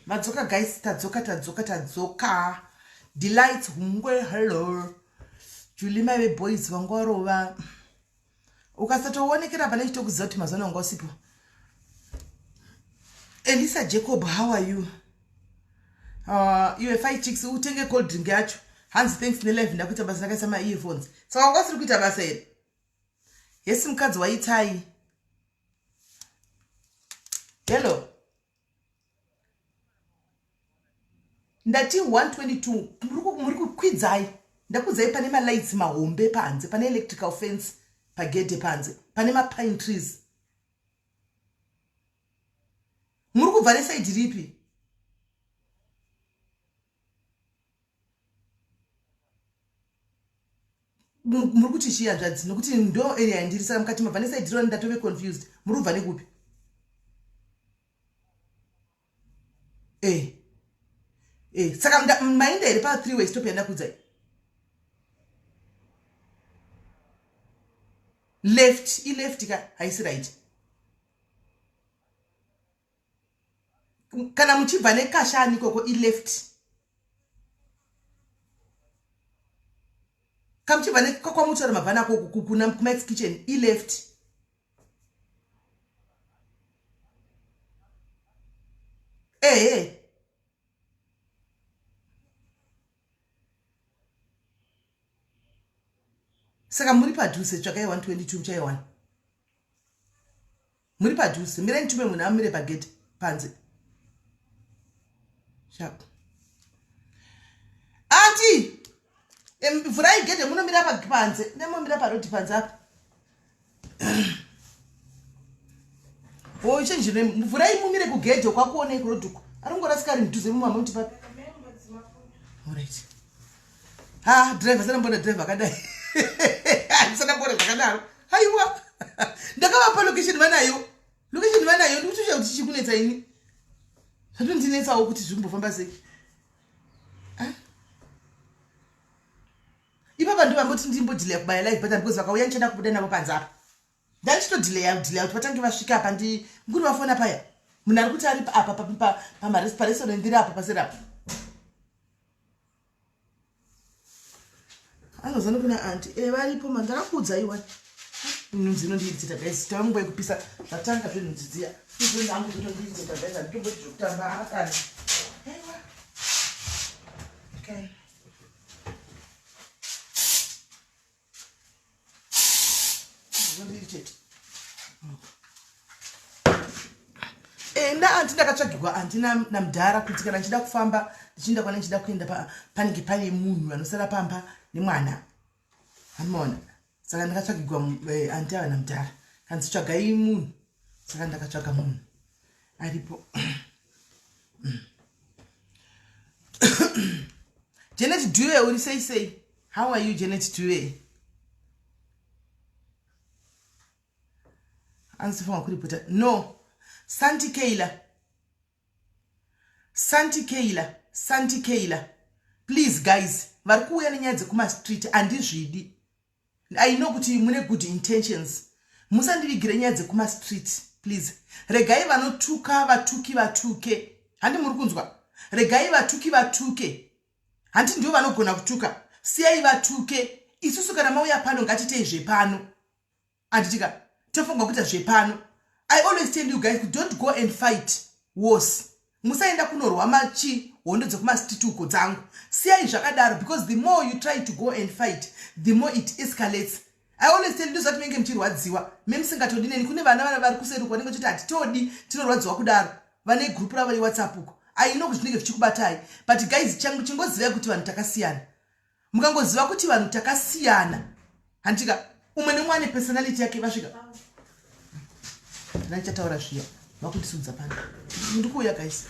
Madzoka guys, tadzoka tadzoka tadzoka. Delight Hungwe, hello. Julie mai veboys vanga warova. Ukasatoonekera pane chitokuziva kuti mazuva ano wanga usipo. Elisa Jacob, how are you? Iwe five chicks utenge cold drink yacho. Hanzi thanks nelive ndakuita basa ndakaisa ma earphones. Saka wanga usiri kuita basa here? Yes mukadzi waitai. Hello. Ndati 122 muri kukwidzai ndakudzai pane malights mahombe panze pane electrical fence pagedhe panze pane mapine trees muri kubva nesaidi ripi muri kuti chii hanzvadzi nokuti ndo area yandiri saka mukati mabva nesaidi roni ndatove confused muri kubva nekupi eh eh saka mainda here pa three way stop yandakudzai left ileft ka haisi right kana muchibva nekashani ikoko ileft kamuchibva nekwamutora mabva nako kuna kumax kitchen ileft ehe saka muri padhuze tsvakai 122 muchaiwana muri padhuze mirai nditume munhu amire pagedhi panze sharp anti vhurai gedhe munomira panze nemomira parodhi panze apa o chenjere vhurai mumire kugedhe kwakuonei kurodhi uko ari kungorasika ari mudhuze mumama muti papi orit ha driver sanambona driver akadai sanambona zvakadaro haiwa ndakavapa location vanayo location vanayo ndikutoshaya kuti chikunetsa ini zvatondinetsawo kuti zvikumbofamba sei ipapa ndovamboti ndimbodhileya kubaya live button because vakauya ndichada kubuda navo panze apa ndandichitodhileya dhileya kuti vatange vasvika apa ndi mukuru vafona paya munhu ari kuti ari apa parestaurant ndiri apa paseri apa anozana kuna anti e varipo ma ndakakuudza iwa nhunzi inondiiritita guys tava nguva yekupisa zvatanga zvenhunzi dziya izonangu zvotondiiritita guys handitomboti zvekutamba akani aiwa okay enda anti ndakatsvagirwa anti namudhara kuti kana ndichida kufamba ndichienda kwana ndichida kuenda panenge pane munhu anosara pamba nemwana anomaona saka ndakatsvagirwa eh, anti ava namudhara kanzi tsvagai munhu saka ndakatsvaga munhu aripo Janet Due uri sei sei? How are you Janet Due? Ansifunga kuripota. No. Santi Keila. Santi Keila. Santi Keila. Please guys, vari kuuya nenyaya dzekuma street andizvidi. I know kuti mune good intentions. Musandivigire nyaya dzekuma street please. Regai vanotuka vatuki vatuke. Handi muri kunzwa? Regai vatuki vatuke. Hanti ndivo vanogona kutuka. Siyai vatuke. Isusu kana mauya pano ngatitei zvepano. Anditika tofunga kuita zvepano. I always tell you guys don't go and fight wars. Musaenda kunorwa machi hondo dzekumastreet uko dzangu. Siyai zvakadaro because the more you try to go and fight the more it escalates. I always tell you ndozvati menge muchirwadziwa memusingatodi neni kune vana vana vari kuseri uko vanenge vachiti hatitodi tinorwadziwa kudaro vane group ravo rewhatsapp uko I know kuti zvinenge zvichikubatai but guys changu chingozivai kuti vanhu takasiyana mukangoziva kuti vanhu takasiyana handika umwe nemwe ane personality yake vasvika ndandichataura zviya vakundisudza pano ndikuuya guys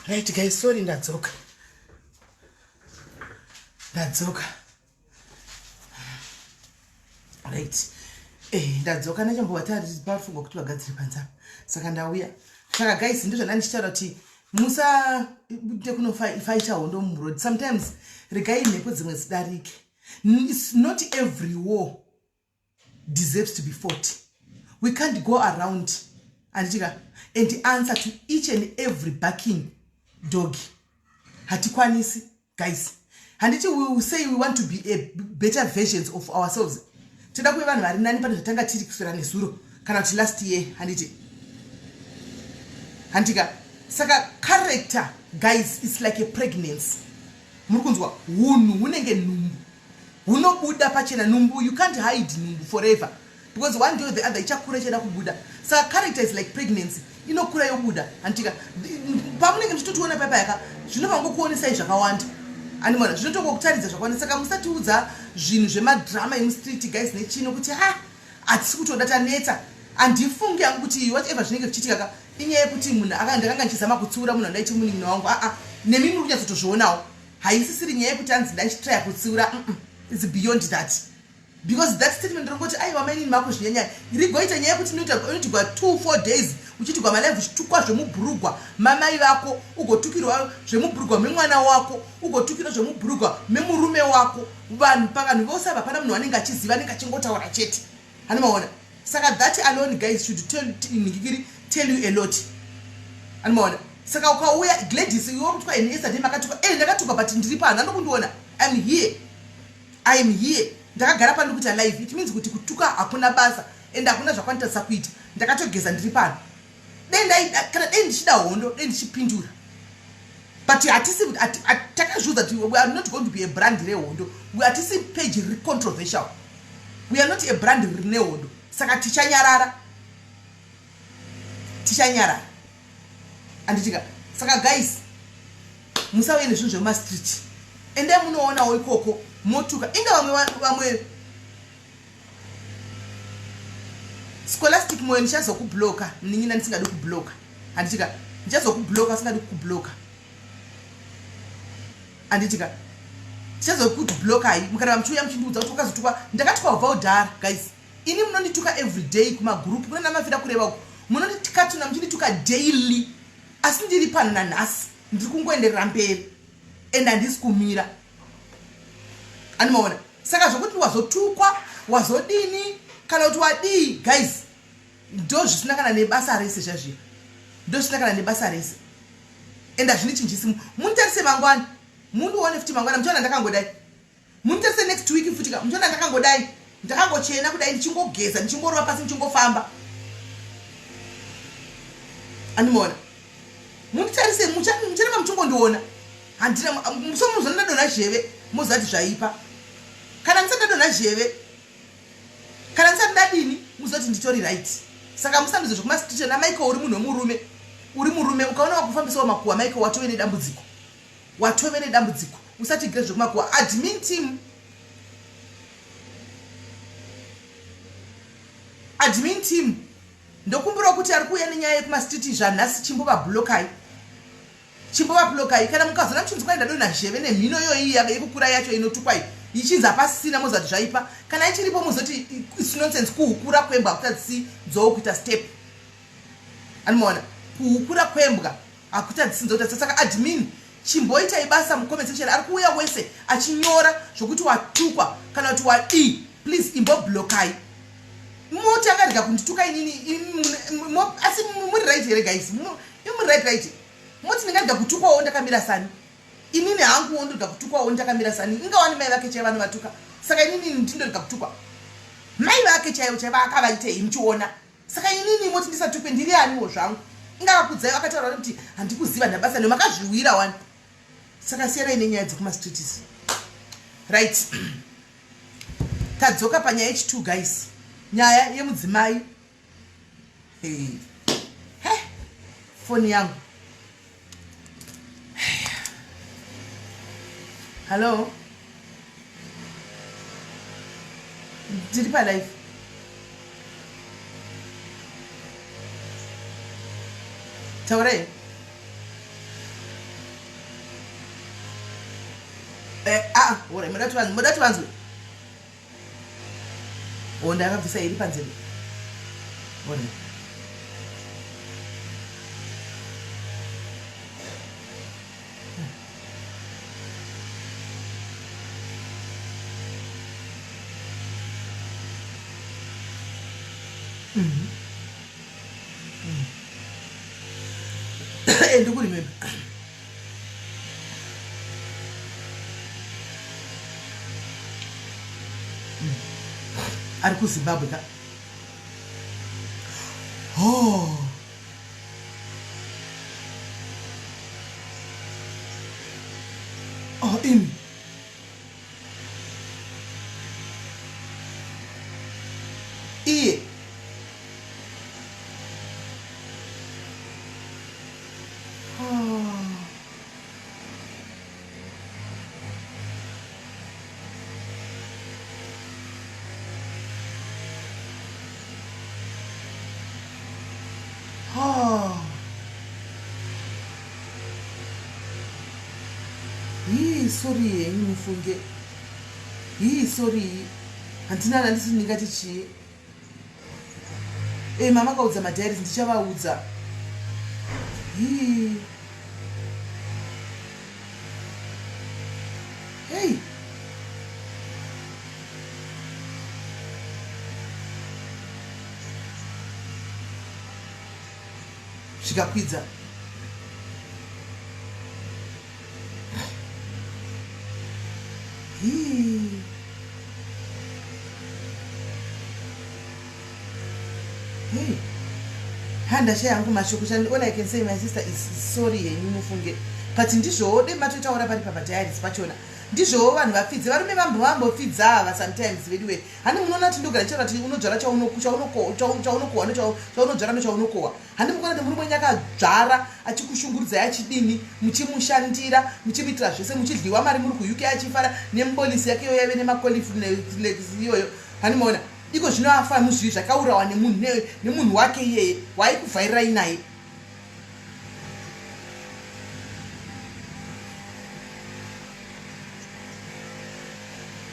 Right guys, sorry, ndadzoka, ndadzoka. Right, ndadzoka. Ndachambova pafunga kuti vagadzire panze apa, saka ndauya. Saka guys, ndozvanda ndichitaura kuti musaite kunofaita hondo muroad. Sometimes regai mhepo dzimwe dzidarike. It's not every war deserves to be fought. We can't go around, anditika, and answer to each and every barking dog. Hatikwanisi, guys. Handiti we will say we want to be a better versions of ourselves? Toda kuve vanhu vari nani pane zvatanga tiri kuswera nezuro kana kuti last year, handiti? Handika? Saka character, guys, is like a pregnancy. Muri kunzwa? Hunhu hunenge nhumbu, hunobuda pachena. Nhumbu, you can't hide nhumbu forever, because one day or the other ichakura, ichada kubuda. Saka character is like pregnancy, inokura yobuda, handitika? Pamunenge muchitotiona paipa yaka, zvinobva ngokuonesai zvakawanda, andimona? Zvinotongokutaridza zvakawanda. Saka musatiudza zvinhu zvemadrama emustreet, guys, nechino kuti ha, hatisi kutoda, tanetsa. Handifungi hangu kuti whatever zvinenge zvichiitika ka, inyaya yekuti munhu ndakanga ndichizama kutsiura munhu andaiti munin'ina wangu. Aa, nemi muri kunyatsotozvionawo. Haisisiri nyaya yekuti anzi ndachitraya kutsiura. It's beyond that, because that statement ringoti, "Aiwa, mainini makuzvinyanya," rigoita nyaya yekuti inoitigwa 2, 4 days, uchiitigwa malive, uchitukwa zvemubhurugwa mamai vako, ugotukirwa zvemubhurugwa memwana wako, ugotukirwa zvemubhurugwa memurume wako. Vanhu, pavanhu vose ava, hapana munhu anenge achiziva, anenge achingotaura chete, hanimaona? Saka that alone, guys, should tell, ngikiri, tell you a lot, hanimaona? Saka ukauya, Gladys, iwe kutukwa ini yesterday, makatukwa. Ndakatukwa, but ndiri pano, andokundiona. I'm here, I am here, ndakagara pano kuita live. It means kuti kutuka hakuna basa and hakuna zvakwanditarisa kuita. Ndakatogeza, ndiri pano. Kana dei ndichida hondo, dei ndichipindura, but hatisi. Takazviudza kuti we are not going to be a brand rehondo. Hatisi page riri controversial. We are not a brand rine hondo. Saka tichanyarara, tichanyarara, anditika? Saka guys, musauye nezvinhu zvemumastreet. Endai munoonawo ikoko motuka. Inga vamwe Scholastic Moyo, ndichazokubloka, munin'ina, ndisingadi kubloka, handitika? Ndichazokubloka, singadi kukubloka, handitika? Ndichazokublokai mukaramba muchiuya muchindiudza kuti wakazotukwa. Ndakatukwa kubva kudhara, guys. Ini munondituka everyday kumagroup, kuna namafira kureva uko, munondikatuna, muchindituka daily, asi ndiri pano nanhasi, ndiri kungoenderera mberi and handisi kumira, animaona? Saka zvokuti wazotukwa, wazodini, kana kuti wadii, guys, ndo zvisina kana nebasa rese. Zvazviro ndo zvisina kana nebasa rese and hazvinichinjisi. Munitarise mangwana, mundione futi mangwana, muchiona ndakangodai. Munitarise next week futi ka, muchiona ndakangodai, ndakangochena kudai, ndichingogeza, ndichingorova pasi, ndichingofamba, andimaona? Munditarise, mucharamba muchingondiona. Handina so muzona ndadonha zheve, mozati zvaipa. Kana ndisati ndadonha zheve, kana ndisati ndadini, muzoti nditori right. Saka musanduze zvekumastreet. NaMichael, uri munhu wemurume, uri murume. Ukaona wakufambisawo makuhwa, Michael, watove nedambudziko, watove nedambudziko. Usatigire zvekumakuhwa. Admin team, admin team, ndokumbirawo kuti ari kuuya nenyaya yekumastreet zvanhasi, chimbovablokai, chimbovablokai. Kana mukazona muchinzi kwai ndadonha zheve nemhino iyoyi yekukura yacho inotukwai ichinzi hapasisina, mozati zvaipa. Kana ichiripo, muzoti it's nonsense. Kuhukura kwembwa hakutadzisi nzou kuita step, anomaona? Kuhukura kwembwa hakutadzisi nzou kuita. Saka admin, chimboitai basa mucomment section. Ari kuuya wese achinyora zvokuti watukwa kana kuti wadii, please imboblokai. Moti akarega kundituka inini, asi muri right here, guys? Muri right? Moti ndingarega kutukwawo ndakamira sani? Inini hanguwo ndorega kutukwawo ndakamira sani? Ingawani mai vake chaivo vanovatuka, saka inini ndindorega kutukwa? Mai vake chaivo chaivo akavaitei muchiona? Saka inini moti ndisatukwe, ndiri aniwo zvangu? Ingavakudzai, vakataura kuti handikuziva ndabasa neo, makazviwira wani. Saka siyanai nenyaya dzekumastreets. Right, tadzoka panyaya yechi2, guys, nyaya yemudzimai. Hey. He, foni yangu. Hallo, ndiri palive. Taurai. Eh, ah, ora moda kuti moda kuti vanzwe. O ndakabvisa iri panzeve. Ora. Mm -hmm. Mm. Eh, ndikuremember. Ari kuzimbabwe ka oh. Oh, imi iye Hii sorry henyu mufunge. Hii sorry. Handina handisi ndingati chii. Eh mama kaudza madiaries ndichavaudza. Hii. Hey. Zvikakwidza. Hii. Hey. Handashaya hangu mashoko chandi all I can say my sister is sorry henyu mufunge but ndizvowo dai matotaura pari pamadiaries pachona ndizvowo vanhu vapfidze varume vambo vambopfidza ava sometimes veduwe handi munoona kuti ndogara ndichitaura kuti unodzvara chaunokohwa chaunonzvara nochaunokohwa Handi mukuona kuti murume wenyu akadzvara achikushungurudzai achidini muchimushandira muchimuitira zvese muchidliwa mari muri kuUK achifara nemubolisi yake iyoyo yaive nemacoliflex iyoyo handi maona iko zvino afa muzvivi zvakaurawa nemunhu nemunhu wake iyeye waaikuvhairirai naye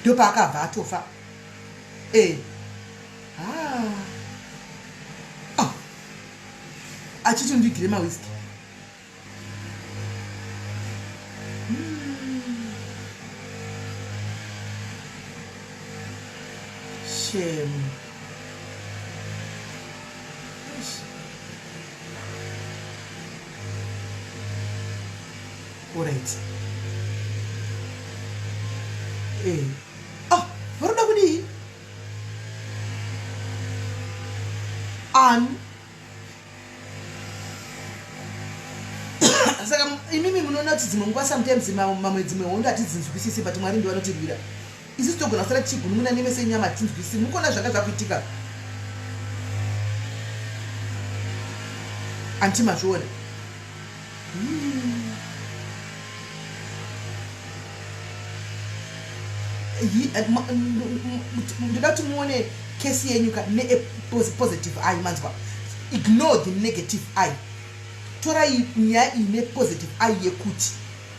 ndopaakabva atofa e eh. Ah. Ah. Achiti undigire mawiski. Hmm. Shame. All right. Eh. Ah, varoda kudii? Ani saka imimi munoona kuti dzimwe nguva sometimes mamwe dzimwe hondo hatidzinzwisisi but mwari ndivo vanotirwira isusu togona kusara tichigunun'una neme senyama hatinzwisisi mukuona zvanga zvakuitika anti mazviona Ndoda kuti muone kesi yenyu ka nepositive eye manzwa ignore the negative eye torai nyaya iyi nepositive eye yekuti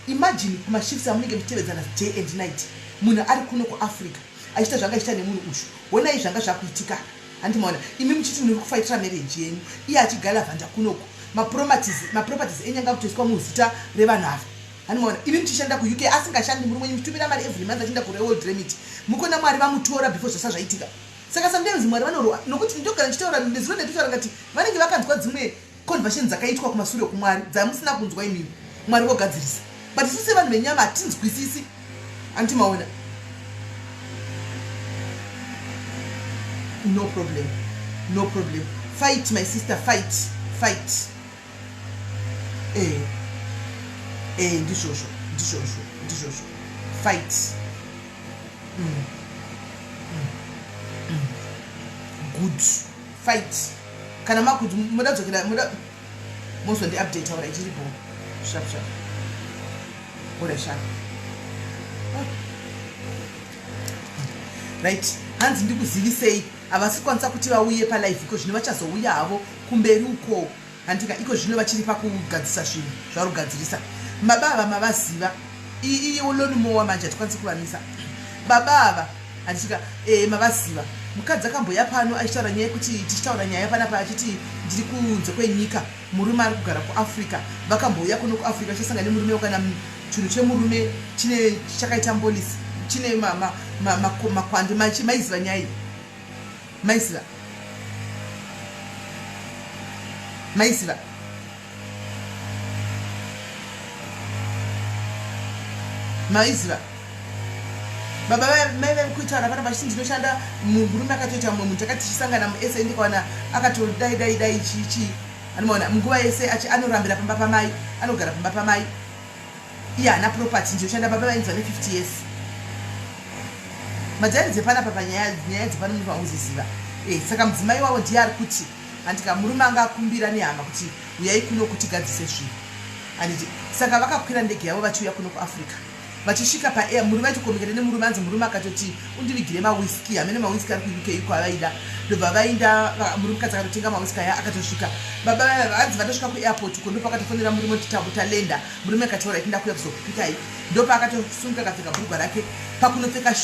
imagine kumashifts amunenge muchitevedzana day and night munhu ari kuno kuafrica achiita zvanga achiita nemunhu uyu honai zvanga zvakuitika Hanti maona imi muchiti muri kufaitira marriage yenyu iye achigalavhanda kunoku maproperties maproperties enyu anga kutoiswa muzita revanhu ava hanti maona imi muchishanda kuUK asingashandi murume wenyu muchitumira mari every month achienda kureworld remit mukona mwari vamutora before zvasa zvaitika saka sometimes mwari vanorwa nokuti ndogara ndichitaura nezuro ndatotaura ngati vanenge vakanzwa dzimwe conversion dzakaitwa kumasure kumwari dzamusina kunzwa imimi mwari vogadzirisa but isu sevanhu venyama hatinzwisisi anti maona no problem no problem fight my sister fight fight eh eh ndizvozvo ndizvozvo ndizvozvo fight mm. Mm. Mm. good fight kana makuti moda dzokera moda mozondi update ora ichiripo sharp sharp ora sharp ah. Right hanzi ndikuzivisei havasi kukwanisa kuti vauye palive iko zvino vachazouya havo kumberi uko handika iko zvino vachiri pakugadzisa zvinhu zvarugadzirisa baba ava mavaziva. Iwo lawn mower manje hatikwanisi kuvamisa. Baba ava handitika e, mavaziva. Mukadzi akamboya pano achitaura nyaya yekuti tichitaura nyaya panapa achiti ndiri kunze kwenyika, murume ari kugara kuAfrica. Vakambouya kuno kuAfrica vachasangana nemurume kana chinhu chemurume chine chakaita mbolisi chine makwande ma, ma, ma, maiziva nyaya iyi. Maiziva. Maiziva. Maiziva. Baba mai vaikuitaura pana vachiti ndinoshanda murume akatoita mumwe munhu takati tichisangana musa ndikawana akatodai dai dai chii chii anomaona munguva yese achi anorambira pamba pamai anogara pamba pamai iye haana property ndinoshanda baba vainzi vane 50 years madzai dzepanapa panyaya nyaya dzepano munofanira kuziziva eh, saka mudzimai wavo ndiye ari kuti handika murume anga akumbira nehama kuti uyai kuno kuti gadzise zvinhu handiti saka vakakwira ndege yavo vachiuya kuno kuafrica vachisvika paair murume vaitokomeketa nemurume anzi murume akatoti undivigire mawiski hamene mawiski ari kuuk iko avaida ndobva vainda murume mukadzi akatotenga mawiski aya akatosvika baba vanzi vatosvika kuairport uko ndopakatofonera murume kuti talenda murume akati orit ndakuya kuzokupikai ndopaakatosunga akapfeka bhurugwa rake pakunopfeka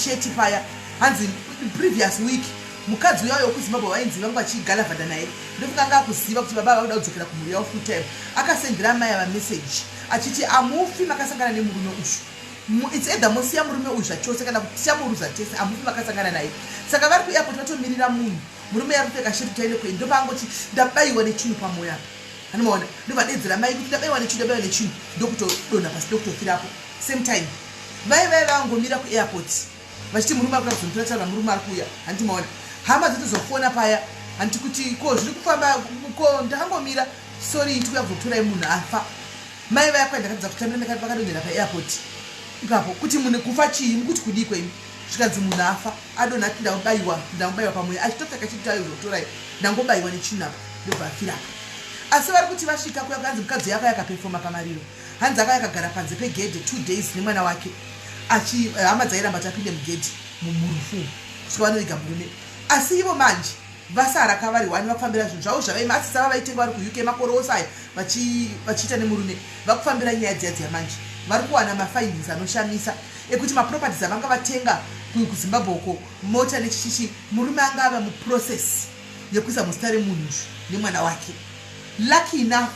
sheti paya hanzi previous week mukadzi uya uyo wekuzimbabwe vainzi vanga vachigalavhada naye ndofunga anga akuziva kuti baba vakuda kudzokera kumhuri yavo full time akasendera amai ava message achiti amufi makasangana nemurume uyu its either mosiya murume uyu zvachose kana kuti tichamuruza tese amufi makasangana naye saka vari kuairport vatomirira munhu murume yari kupfeka sheti kuti aende kuenda ndopaangoti ndabaiwa nechinhu pamoyo apa anomaona ndovadedzera mai kuti ndabaiwa nechinhu ndabaiwa nechinhu ndokutodonha pasi ndokutofirapo same time vai vai vangomira kuairport vachiti murume akuda kuzomutora taura murume ari kuuya handiti maona hama dzotozofona paya handiti kuti ko zviri kufamba ko ndakangomira sorry tikuya kuzotorai munhu afa mai vaya kwai ndakatadza kutambira vakadonhera paairport ipapo kuti munhu kufa chii mukuti kudii kwenyu zvikanzi munhu afa adonha ati ndabaiwa ndangobaiwa pamweya achitopfeka chiti ayozotorai ndangobaiwa nechinhu apa ndobva afira apa asi vari kuti vasvika kuya kuyanzi mukadzi yaka yakapefoma pamariro hanzi akauya akagara panze pegedhe 2 days nemwana wake achi hama dzairamba kuti apinde mugedhi murufu kusvika vanoviga murume asi ivo manje vasara kavari wani vakufambira zvinhu zvavo zvavaima asi sava vaitenga vari kuuk makore ose aya vachiita nemurume vakufambira nyaya dziya dziya manje vari kuwana mafindings anoshamisa ekuti maproperties avanga vatenga kuzimbabwe uko mota nechichichi murume anga ava muprocess yekuisa muzita remunhu nemwana wake lucky enough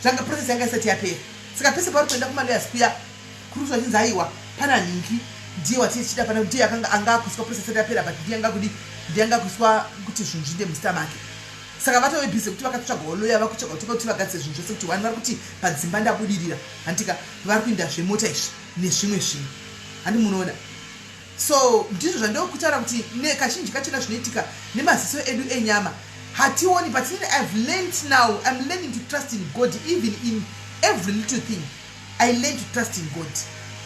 zvanga process yanga isati yapera saka pese pauri kuenda kumalawyers kuya kuri kuswa chinzi aiwa pana nhingi ndiye watiye tichida pana ndiye akanga anga akuiswa process isati yapera but ndiye anga kudi ndiye anga akuiswa kuti zvinhu zviinde muzita make saka vatove busy kuti vakatsvagawo lawyer vakutsvaga kuti kuti vagadzise zvinhu zvese kuti one vari kuti padzimba ndabudirira handika vari kuinda zvemota izvi nezvimwe zvinhu handi munoona so ndizvo zvandokutaura kuti kazhinji kachona zvinoitika nemaziso edu enyama hationi but inini i've learned now i'm learning to trust in god even in every little thing i learn to trust in god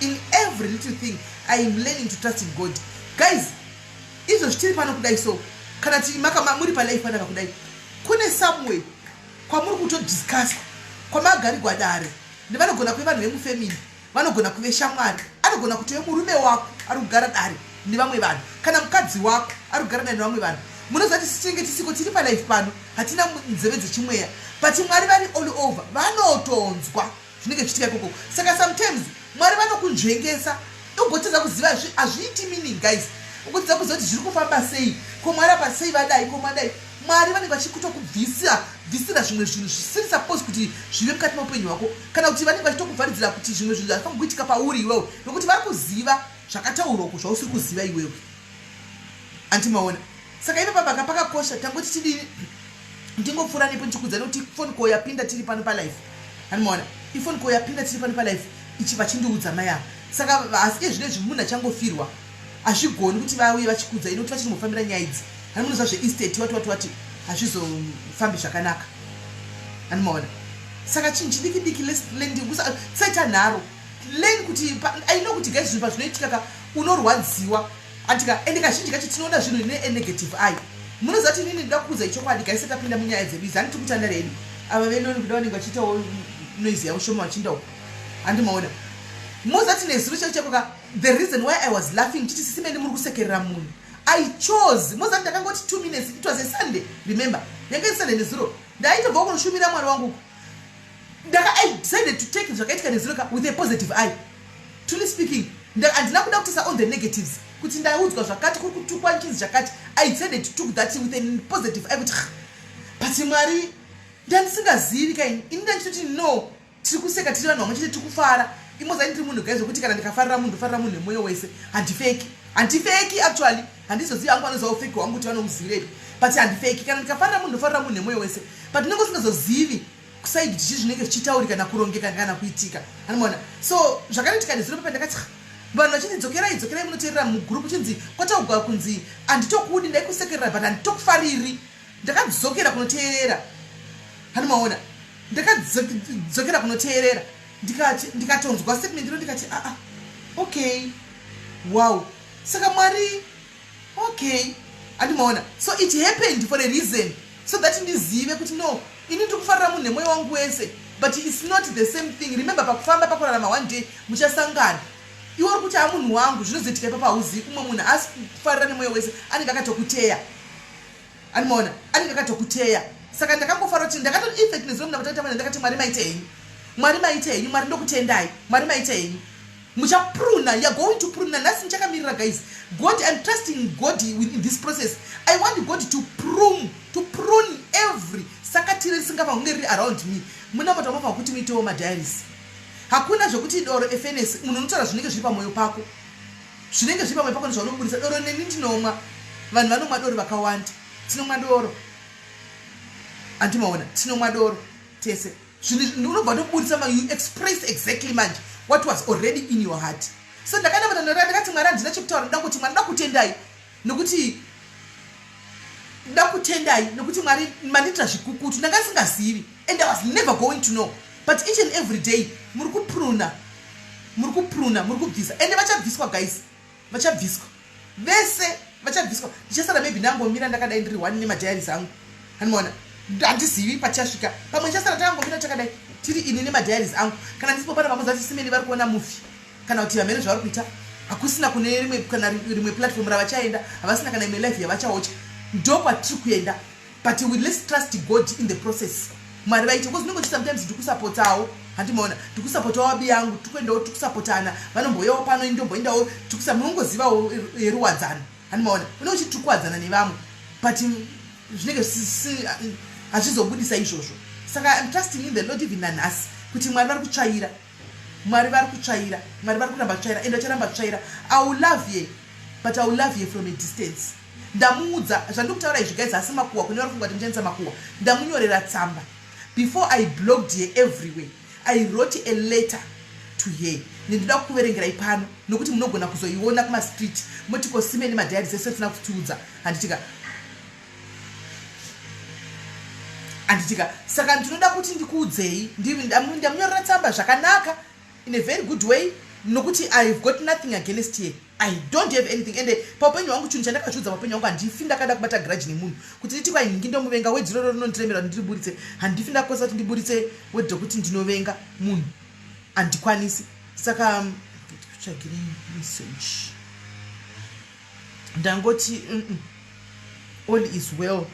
in every little thing i am learning to trust in god guys izvo zvitiri pano kudai so kana muri palife panaka kudai kune someway kwamuri kutodiscusswa kwamagarigwa dare nevanogona kuve vanhu vemufamily vanogona kuve shamwari anogona kutove murume wako ari kugara dare nevamwe vanhu kana mukadzi wako ari kugara dare nevamwe vanhu munoziva kuti tinenge tisiko tiri palife pano hatina nzeve dzechimweya but mwari vari all over vanotonzwa zvinenge zvichiitika ikoko saka sometimes mwari vanokunzvengesa ugotadza kuziva hazviiti meaning guys ugotadza kuziva kuti zviri kufamba sei ko mwari apa sei vadai ko mwadai mwari vanenge vachikutokubvisira bvisira zvimwe zvinhu zvisiri suppose kuti zvive mukati meupenyu hwako kana kuti vanenge vachitokuvharidzira kuti zvimwe zvinhu hazvifaniri kuitika pauri iwewe nokuti vari kuziva zvakataurwa uko zvausiri kuziva iwewe andimaona saka ipapa paka pakakosha tangoti tidini ndingopfuura nepo ndichikudza nekuti phone call yapinda tiri pano palife andimaona iphone call yapinda tiri pano palife ichi vachindiudza mai ava saka asi iye zvinezvi munhu achangofirwa hazvigoni kuti vauye vachikudza inokuti vachirimbofambira nyaya idzi hani munoziva zveestate wati wati wati hazvizofambi zvakanaka andimaona saka chinhu chidiki diki tisaita nharo learn kuti i know kuti guys zvinhu pazvinoitika ka unorwadziwa andika ende kazhinji kacho tinoona zvinhu nenegative eye munoziva kuti inini ndida kukuudza ichokwadi guys tapinda munyaya dzedu idzi handiti kutandara hedu ava veloni kuda vanenge vachiitawo noise yavo shoma vachiinda uko handimaona moziva kuti nezuro chako chako ka the reason why i was laughing chiti sisimeni muri kusekerera munhu i chose moziva kuti ndakangoti 2 minutes it was a sunday remember yange iri sunday nezuro ndaitobva kunoshumira mwari wangu ndaka i decided to take zvakaitika nezuro ka with a positive eye. Truly speaking, handina kuda kutisa on the negatives kuti ndaudzwa zvakati, kuri kutukwa nchinzi chakati. I decided to took that with a positive eye kuti, but Mwari, ndandisingazivi kaini. Ini ndandichitoti no, tiri kuseka, tiri vanhu vamwe chete, tiri kufara. Imozani ndiri munhu, guys, wekuti kana ndikafarira munhu, ndofarira munhu nemwoyo wese. Handifeki, handifeki actually. Handizozivi hangu vanoziva ufeki hwangu kuti vanouzivirepi, but handifeki. Kana ndikafarira munhu, ndofarira munhu nemwoyo wese, but ndinenge usingazozivi kuside kuti chii zvinenge zvichitaurika nakurongeka kana kuitika, anomaona. So zvakanoitika nezuro pepa, ndakati vanhu vachinzi, "Dzokerai, dzokerai munoteerera mugroup," chinzi kwataugwa kunzi handitokudi, ndaikusekerera but handitokufariri. Ndakadzokera kunoteerera, hanomaona. Ndakadzokera kunoteerera, ndikatonzwa statement iro, ndikati, "Aa, ah, okay, wow." Saka Mwari, okay, andimaona. So it happened for a reason, so that ndizive kuti no, ini ndiri kufarira munhu nemwoyo wangu wese, but it's not the same thing. Remember, pakufamba, pakurarama, one day muchasangana. Iwe uri kuti amunhu wangu, zvinozoitika ipapo hauzivi. Umwe munhu asi kufarira nemwoyo wese anenge akatokuteya, andimaona, anenge akatokuteya. Saka ndakangofara kuti ndakato effect nezuro muna ndakati, "Mwari maite henyu, Mwari maite henyu, Mwari ndokutendai, Mwari maite henyu." Muchapruna, you are going to prune. Nanhasi muchakamirira, guys. God, I'm trusting God in this process. I want God to prune, to prune every sakatire risingava kunge riri around me. Munamata unofanira kuti muitewo madiaries. Hakuna zvekuti doro efenesi. Munhu unotaura zvinenge zviri pamwoyo pako, zvinenge zviri pamwoyo pako ndizvaunobudisa. Doro neni ndinomwa, vanhu vanomwa doro vakawanda, tinomwa doro, handimaona, tinomwa doro tese. Unobva tobudisa, you express exactly manje what was already in your heart. So ndakanamata, ndakati, "Mwari, handina chekutaura, ndoda kuti Mwari, ndoda kutendai nokuti ndoda kutendai nokuti Mwari mandiitira zvikukutu. Ndanga ndisingazivi and I was never going to know, but each and every day muri kupruna, muri kupruna, muri kubvisa." Ende vachabviswa, guys, vachabviswa vese, vachabviswa. Ndichasara maybe ndangomira ndakadai, ndiri one nemadiaries angu, handimaona. Handizivi patichasvika, pamwe ndichasara takangomira takadai, tiri ini nemadiaries angu. Kana ndisipo pana vamwe zati simeni vari kuona movie kana kuti vamene zvavari kuita, hakusina kune rimwe kana rimwe platform ravachaenda, havasina kana imwe life yavachaocha. Ndo kwatiri kuenda, but we, let's trust God in the process. Mwari vaite, because ndinongoti sometimes ndikusapotawo, handimaona, ndikusapotawo abi yangu, tikuendawo, tikusapotana, vanombouyawo pano, indomboendawo, munongozivawo yeruwadzano, handimaona, unenge uchiti tikuwadzana nevamwe, but zvinenge hazvizobudisa izvozvo. Saka I'm trusting in the Lord even nanhasi kuti Mwari vari kutsvaira, Mwari vari kutsvaira, Mwari vari kuramba kutsvaira and vacharamba kutsvaira. I will love ye, but I will love ye from a distance. Ndamuudza zvandiri kutaura izvi, guys, asi makuhwa kune vari funga kuti muchandisa makuhwa. Ndamunyorera tsamba. Before I blocked ye everywhere, I wrote a letter to her. Nendinoda kukuverengerai pano nokuti munogona kuzoiona kumastreet, moti kosimeni madiaries ese tisina kutiudza, handitika, handitika. Saka ndinoda kuti ndikuudzei, ndamunyorera tsamba zvakanaka, in a very good way, nokuti I've got nothing against ye. I don't have anything. Ende paupenyu hwangu, chinhu chandakazviudza paupenyu hwangu, handifi ndakada kubata grudge nemunhu kuti nditi kwai nhingi ndomuvenga. Wedzi roro rinondiremera kuti ndiriburitse. Handifi ndakwanisa kuti ndiburitse wedhi rokuti ndinovenga munhu, handikwanisi. Saka ndikutsvagirei message. Ndangoti all is well.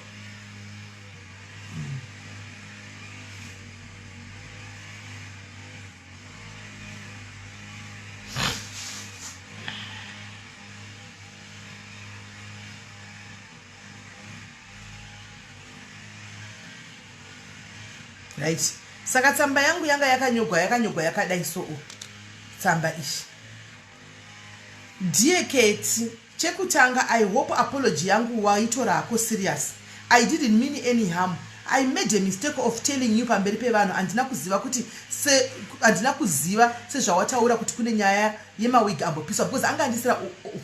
Right, saka tsamba yangu yanga yakanyogwa, yakanyogwa yakadai. So tsamba iyi, "Dear Keti, chekutanga, I hope apology yangu waitorako serious. I didn't mean any harm. I made a mistake of telling you pamberi pevanhu. Handina kuziva kuti handina kuziva sezvawataura kuti kune nyaya yemawig ambopiswa," because anga andisira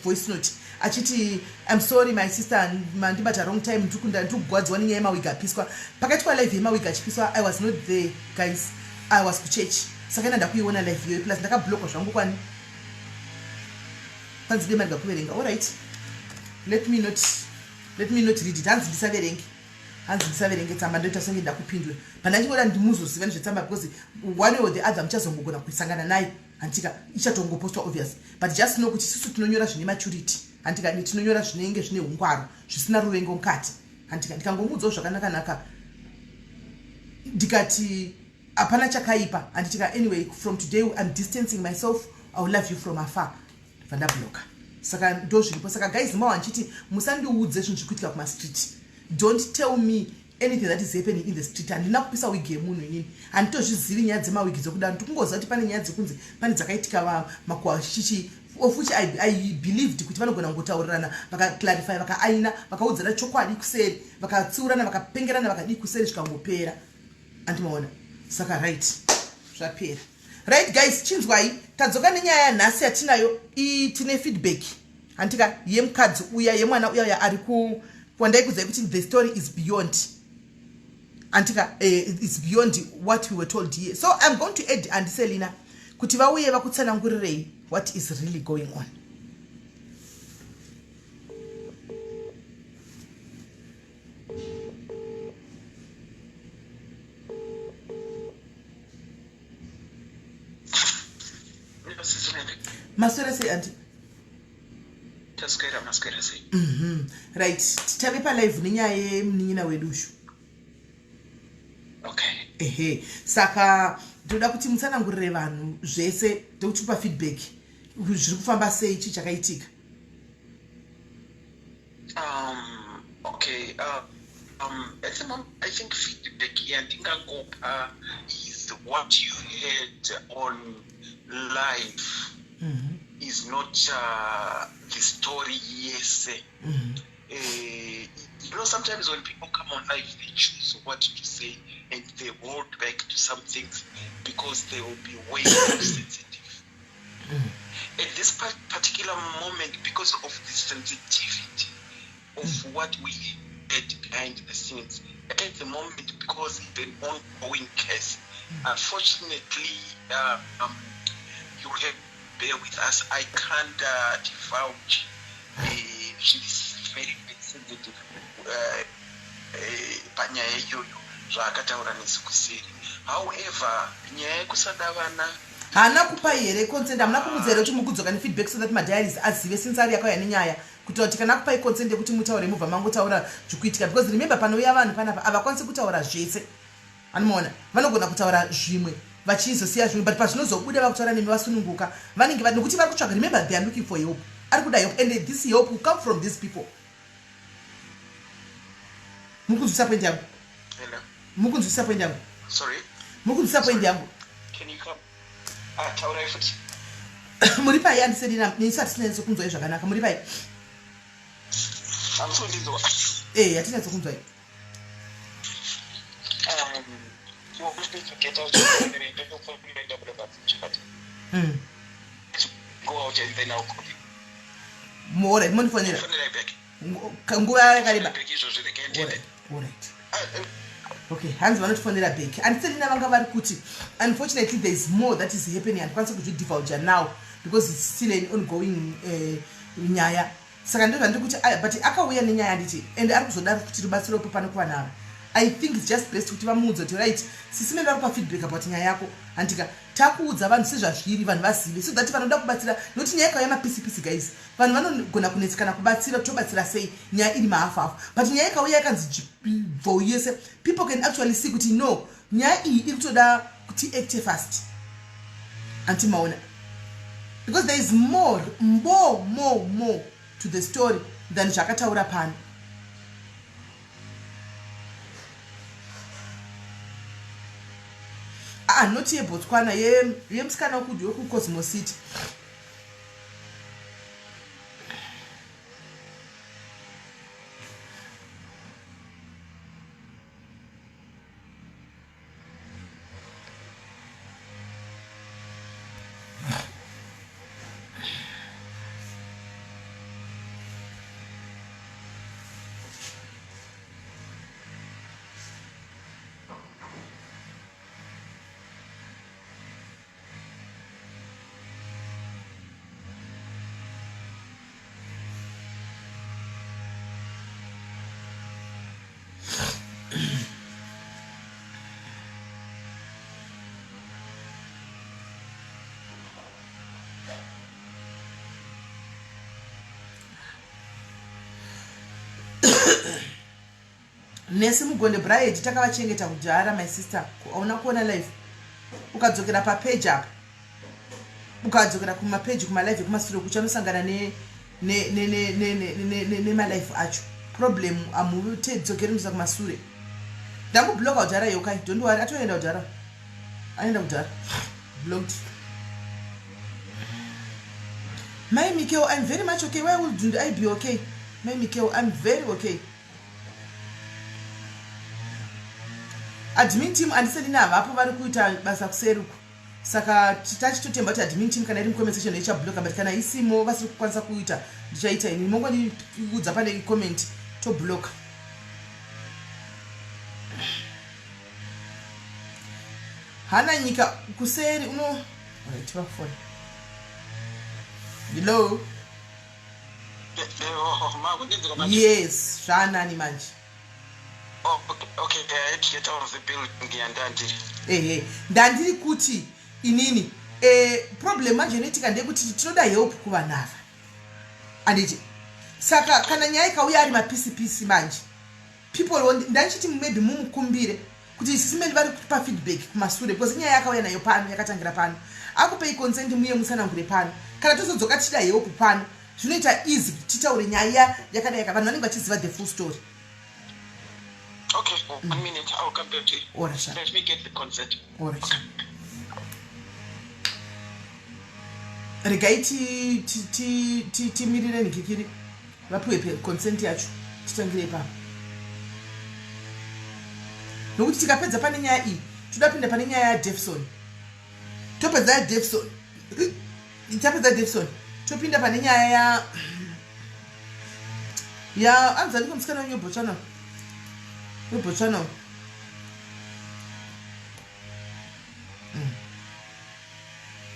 voice note achiti, "I'm sorry, my sister, mandibata wrong time, ndiri kugwadziwa nenyaya yemawig apiswa." Pakaitwa live yemawig achipiswa, I was not there, guys, I was kuchurch. Saka ina ndakuiona live iyoyo, plus ndakablokwa zvangu kwani panzi demarega kuverenga. Allright, let me not read it. Hanzi ndisaverenge, hanzi ndisaverenge tsamba, ndoita senge ndakupindura. Pandachingoda ndimuzoziva nezvetsamba, because one or the other muchazongogona kusangana naye, handika, ichatongopostwa, obvious. But just know kuti isusu tinonyora zvine maturity, handika, tinonyora zvinenge zvine ungwaro, zvisina ruvengo mukati, handika. Ndikangomuudzawo zvakanaka-naka, ndikati hapana chakaipa, handitika. "Anyway, from today I'm distancing myself I will love you from afar. Ndobva ndabloka. Saka ndozviripo. Saka guys mawa ndichiti musandiudze zvinhu zviri kuitika kumastreet. Don't tell me anything that is happening in the street. Handina kupisa wig yemunhu inini. Handitozvizivi nyaya dzemawigi dzokudaro. Ndikungoziva kuti pane nyaya dzekunzi pane dzakaitika makuhwa chichi of which I believed kuti vanogona kungotaurirana vakaclarify vakaaina vakaudzana chokwadi kuseri vakatsiurana vakapengerana vakadii kuseri zvikangopera. Andimaona. Saka right zvapera. Right guys chinzwai tadzoka nenyaya yanhasi yatinayo tine feedback handika yemukadzi uya yemwana uya uya ari ku wandaikudzai kuti the story is beyond andika it's beyond what we were told here. So I'm going to add Auntie Selina kuti vauye vakutsanangurirei what is really going on. Maswera sei auntie? Taswera, maswera sei? Right, tave palive nenyaya yemunin'ina wedu ushu. Okay. Ehe, saka ndoda kuti mutsanangurire vanhu zvese, ndokutipa feedback zviri kufamba sei, chii chakaitika. Okay, at the moment I think feedback yandingangopa is what you heard on live is not the story yese. Sometimes when people come on live, they choose what to say and they hold back to some things because they will be way more sensitive. At this particular moment, because of the sensitivity of what we had behind the scenes, at the moment, because it's an ongoing case, unfortunately, you have to bear with us. I can't divulge. She's very, very sensitive. Panyaya iyoyo zvaakataura nesu kuseri. However, nyaya yekusada vana haana kupai here consent? Hamuna kumudza here kuti mukudzoka nefeedback so that madiaries azive since ari yakauya nenyaya, kuitira kuti kana akupai consent yekuti mutaure mubva mangotaura zvikuitika? Because remember, panouya vanhu panapa havakwanisi kutaura zvese, anomaona vanogona kutaura zvimwe vachizosiya zvimwe, but pazvinozobuda vakutaura nemi vasununguka vanenge nekuti vari kutsvaga. Remember, they are looking for help. Ari kuda help and this help will come from these people. Muri kunzwisa point yangu? Hello? Muri kunzwisa point yangu? Sorry? Muri kunzwisa point yangu? Can you come? Ah, taurai futi. Muri pai andiselina? Nesu hatisina kunzwai zvakanaka. Muri pai? Hamusi kundinzwa? Eh, hatinatso kunzwai. You want me to get out of the but go out and then I'll call you. Alright, mondifonera. Fonera back. Nguva yakareba. Back izvozvo regai ndiende. Alright. Okay, hanzi vanotifonera back. Andiselina vanga vari kuti unfortunately there is more that is happening, handikwanisi kuzvidivulge now because it's still an ongoing nyaya. Saka ndo zvandiri kuti aya, but akauya nenyaya handiti, and ari kuzoda kuti rubatsiropo pano kuvanhu ava. I think it's just best kuti vamuudze kuti right, sisi mene vari kupa feedback about nyaya yako, handika takuudza vanhu sezvazviri, vanhu vazive so that vanoda kubatsira, nokuti nyaya ikauya mapisipisi guys, vanhu vanogona kunetsekana kubatsira, tobatsira sei nyaya iri mahafu hafu. But nyaya ikauya yakanzi bvou yese, people can actually see kuti no, nyaya iyi iri kutoda kuti acte fast, anti maona, because there is more, more, more, more to the story than zvakataura pano. Ah, not yeBotswana, yemusikana wekuCosmo City. Nesi Mugonde Bright takavachengeta kudhara. My sister, hauna kuona life, ukadzokera papeji apa. Ukadzokera kumapeji kumalive ekumasure kucha unosangana nemalife acho. Problem amutedzokeri musa kumasure. Ndangubloka kudhara yokai, don't worry, atoenda kudhara. Aenda kudhara. Blocked. Mai Mikeo, I'm very much okay. Why wouldn't I be okay? Mai Mikeo, I'm very okay. Admin team andisati navapo vari kuita basa kuseri uku. Saka tachitotemba kuti admin team kana iri mucomment section ichabloka, but kana isimo vasiri kukwanisa kuita ndichaita ini. Mongondiudza pane comment tobloka. Hana nyika kuseri uno right vafona. Hello. Yes, zvaanani manje. Oh, okay, okay, I had to get out of the building yandandiri. Ehe, ndandiri kuti inini problem manje inoitika ndeyekuti tinoda help kuvanhu ava. Anditi saka kana nyaya ikauya ari mapisipisi manje people won't, ndaichiti maybe mumukumbire kuti isimeni vari kutipa feedback kumasure because inyaya yakauya nayo pano yakatangira pano akupei consent muye mutsanangure pano kana tozodzoka tichida help pano zvinoita easy kuti titaure nyaya yakadai yaka vanhu vanenge vachiziva the full story. Okay, one minute, I'll come back to you. Ora sha. Let me get the consent. Ora sha. Regai timirire nikikiri vapiwe consent yacho titangire ipapo nokuti tikapedza pane nyaya iyi toda pinda pane nyaya yaDefson, topedza yaDefson, tapedza Defson topinda pane nyaya ya anzaniko musikana wenyu weBotswana, weBotswana.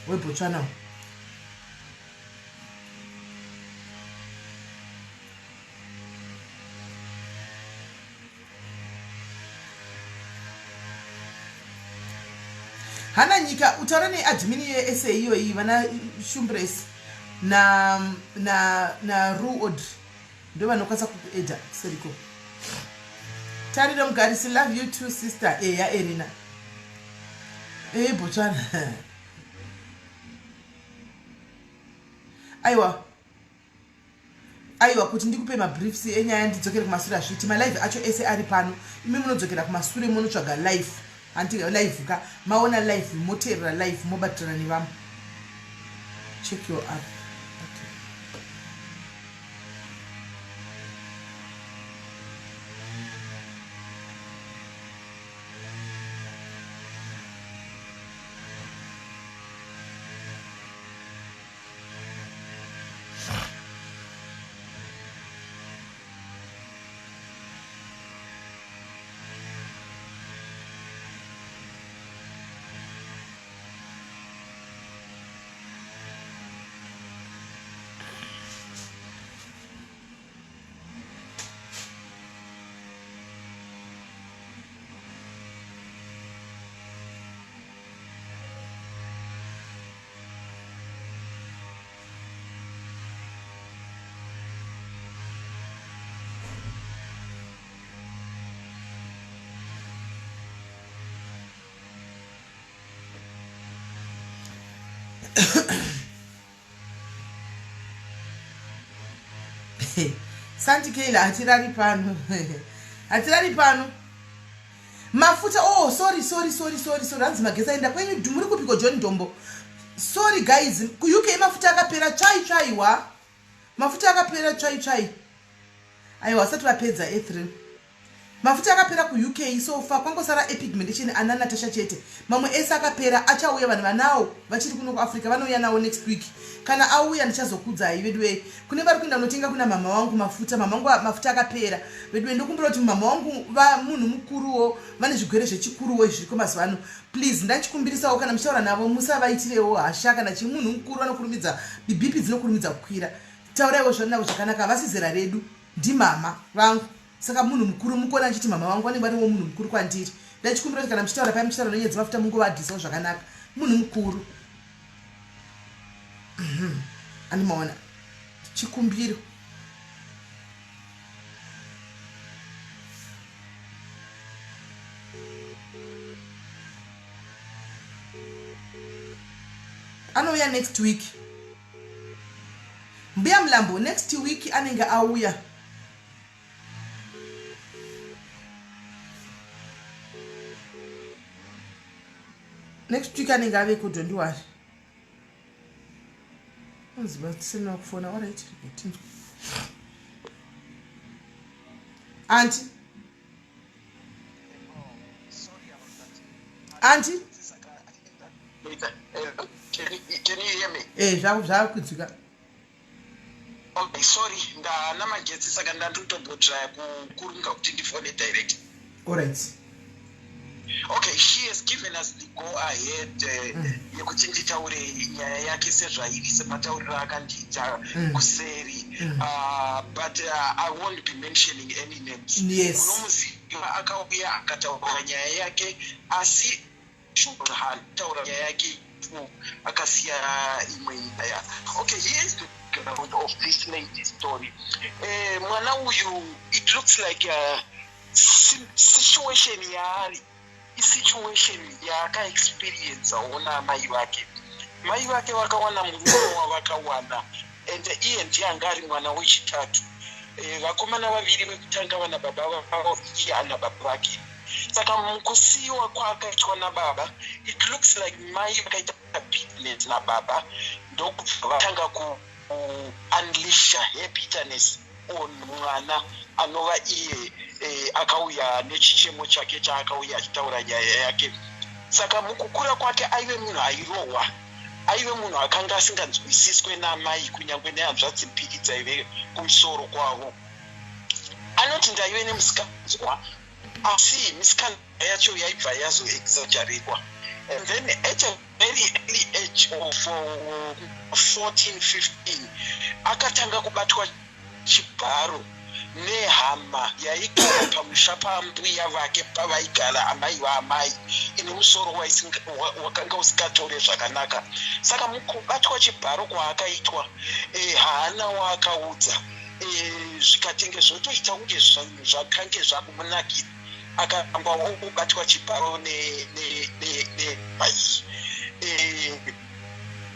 WeBotswana. Hana nyika utaura neadmin yesa iyoyi vana Shumbres na na na Ru Audrey ndo vanokwanisa kukueda seriko. Tariro Mugarisi, love you too sister. Eya Erina e Botswana. Aiwa aiwa, kuti ndikupe mabriefs enyaya ndidzokere kumasure hazviiti. Malive acho ese ari pano, imi munodzokera kumasure munotsvaga live, hanti live ka maona live moteerera live mobatirana nevamwe. Check your app. Okay. Santi Keila, hatirari pano, hatirari pano. Mafuta, oh sorry, sorry, sorry, sorry, sorry. Hanzi magesi aenda kwenyu, muri kupiko John Dombo? Sorry guys, kuUK mafuta akapera tsvai tsvaiwa, mafuta akapera tsvai tsvai. Aiwa, vasati vapedza e3 mafuta akapera kuUK so far kwangosara epigmentation ana Natasha chete, mamwe ese akapera. Achauya, vanhu vanawo vachiri kuno kuAfrica vanouya nawo next week. Kana auya ndichazokudzai veduwei. Kune vari kuenda kunotenga kuna mama wangu mafuta, mama wangu mafuta akapera veduwei. Ndokumbira kuti mama wangu munhu mukuruwo, vane zvigwere zvechikuruwo zviriko mazuva ano. Please, ndachikumbirisawo kana muchitaura navo musavaitirewo hasha kana chii. Munhu mukuru vanokurumidza, BP dzinokurumidza kukwira. Tauraiwo zvanavo zvakanaka, havasi zera redu, ndimama vangu. Saka munhu mukuru mukona achiti mama vangu vanenge variwo munhu mukuru kwandiri. Ndachikumbira kuti kana muchitaura paya muchitaura nenyaya dzemafuta mungovadhisawo zvakanaka, munhu mukuru. Andimaona chikumbiro. Anouya next week. Mbuya Mlambo next week anenge auya. Next week anenge aveko, don't worry. Anzi vatisina kufona, alright. Tinzwa. Auntie. Auntie. Can you hear me? Eh, zvakudzika. Okay, sorry, ndana magetsi saka ndandotombotraya kukurunga kuti ndifone direct. Alright. Okay, she has given us the go ahead yekuti nditaure nyaya yake sezvairi, sematauriro akandiita kuseri. But I won't be mentioning any names. Unomuziva, akauya akataura nyaya yake, asi taura nyaya yake akasiya imwe nyaya. Okay, here is the background of this lady story. Mwana uyu, it looks like a situation yaari, isituation yaakaexperiencewo naamai vake. Mai vake vakawana murume wavakawana, and iye ndiye anga ari mwana wechitatu. Vakomana vaviri vekutanga vana baba vavo, iye ana baba vake. Saka mukusiyiwa kwaakaitwa nababa, it looks like mai vakaita business nababa, ndokubva vatanga kuunleasha her bitterness on mwana anova iye akauya nechichemo chake chaakauya achitaura nyaya yake. Saka mukukura kwake aive munhu airohwa, aive munhu akanga asinganzwisiswe namai, kunyange nehanzvadzi mbiri dzaive kumusoro kwavo. Anoti, "Ndaive nemusikanzwa, asi misikanzwa yacho yaibva yazoexaggeratwa." And then at a very early age of 14 15 akatanga kubatwa chibharo nehama yaigara pamusha pambuya vake, pavaigara amai vaamai, ine musoro wakanga usingatore zvakanaka. Saka mukubatwa chibharo kwaakaitwa, haana waakaudza. Zvikatenge zvotoita kunge zvakange zvakumunakira, akaramba obatwa chibharo nehama iyi,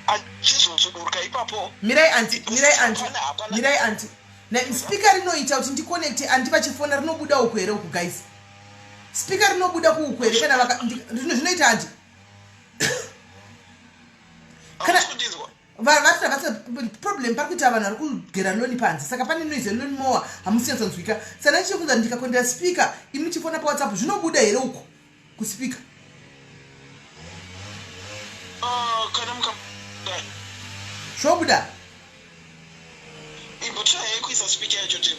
achizosuduruka ipapo. Mirai auntie, mirai auntie, mirai auntie. Speaker rinoita kuti ndiconnecte auntie vachifona, rinobuda uku here? Uku guys, speaker rinobuda kuuku here? Kana zvinoita auntie, kana vasina problem, pari kuita vanhu vari kugera lawn panze, saka pane noise lawn mower, hamusinyatsonzwika. Saka ndichifunza, ndikakondera speaker, imi chifona paWhatsApp, zvinobuda here uku kuspeaker? Kana muka Zvobuda. Imbotrai kuisa speaker yacho te.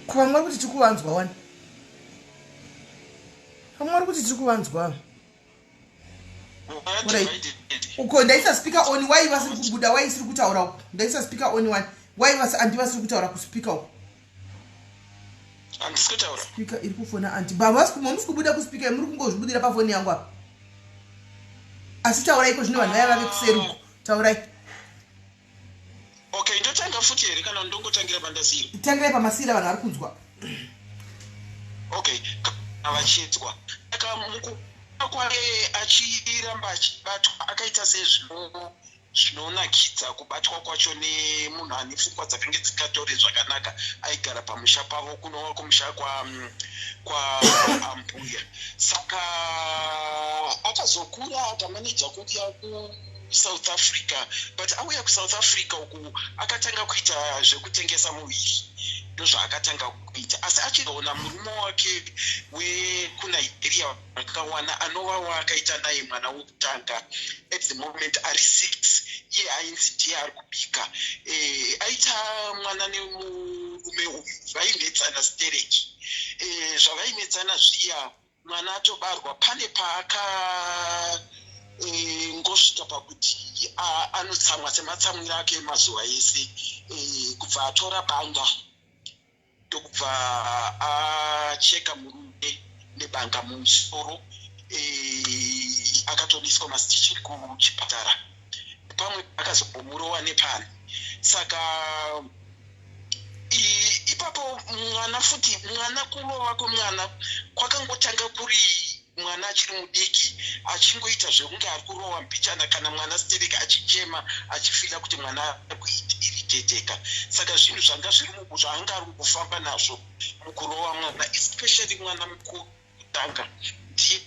Kuvamwe vari kuti tiri kuvanzwa wani, vamwe vari kuti tiri kuvanzwa. Uko ndaisa speaker on, wai vasiri kubuda? Wai isiri kutaura uko? Ndaisa speaker on one, wai vasi auntie vasiri kutaura kuspeaker uko? Handisi kutaura. Speaker iri kufona auntie bavamusi kubuda kuspeaker, muri kungozvibudira pafoni yangu apa. Asi taurai iko zvino, vanhu vaya vave kuseri uko, taurai. Okay, ndotanga futi here kana ndongotangira pandasiyira? Tangirai pamasiyira, vanhu vari kunzwa. Okay, kana vachiedzwa, saka mukukura kwake achiramba achibatwa, akaita sezvino zvinonakidza kubatwa kwacho nemunhu ane pfungwa dzakange dzikatore zvakanaka, aigara pamusha pavo, kunova kumusha kwaambuya. Saka akazokura, akamaneja kuuya kuSouth Africa, but auya kuSouth Africa uku akatanga kuita zvekutengesa muviri, ndozvaakatanga kuita. Asi achizoona murume wake wekuNigeria akawana, anova waakaita naye mwana wekutanga, at the moment ari 6, iye ainzi ndiye ari kubika. Aita mwana nemurume uyu, vainetsana stereki. Zvavainetsana zviya, mwana atobarwa, pane paaka ngosvika pakuti anotsamwa sematsamwiro ake emazuva ese, kubva atora banga, ndokubva acheka murume nebanga mumusoro. Akatoiswa mastitches kuchipatara, pamwe akazombomurowa nepani. Saka ipapo mwana futi, mwana, kurova kwemwana kwakangotanga kuri mwana achiri mudiki, achingoita zvekunge ari kurohwa mbichana. Kana mwana stereki achichema, achifeela kuti mwana ari kuirritateka. Saka zvinhu zvanga zviri zvaanga ari kufamba nazvo mukurova mwana, especially mwana mukuru kutanga, ndiye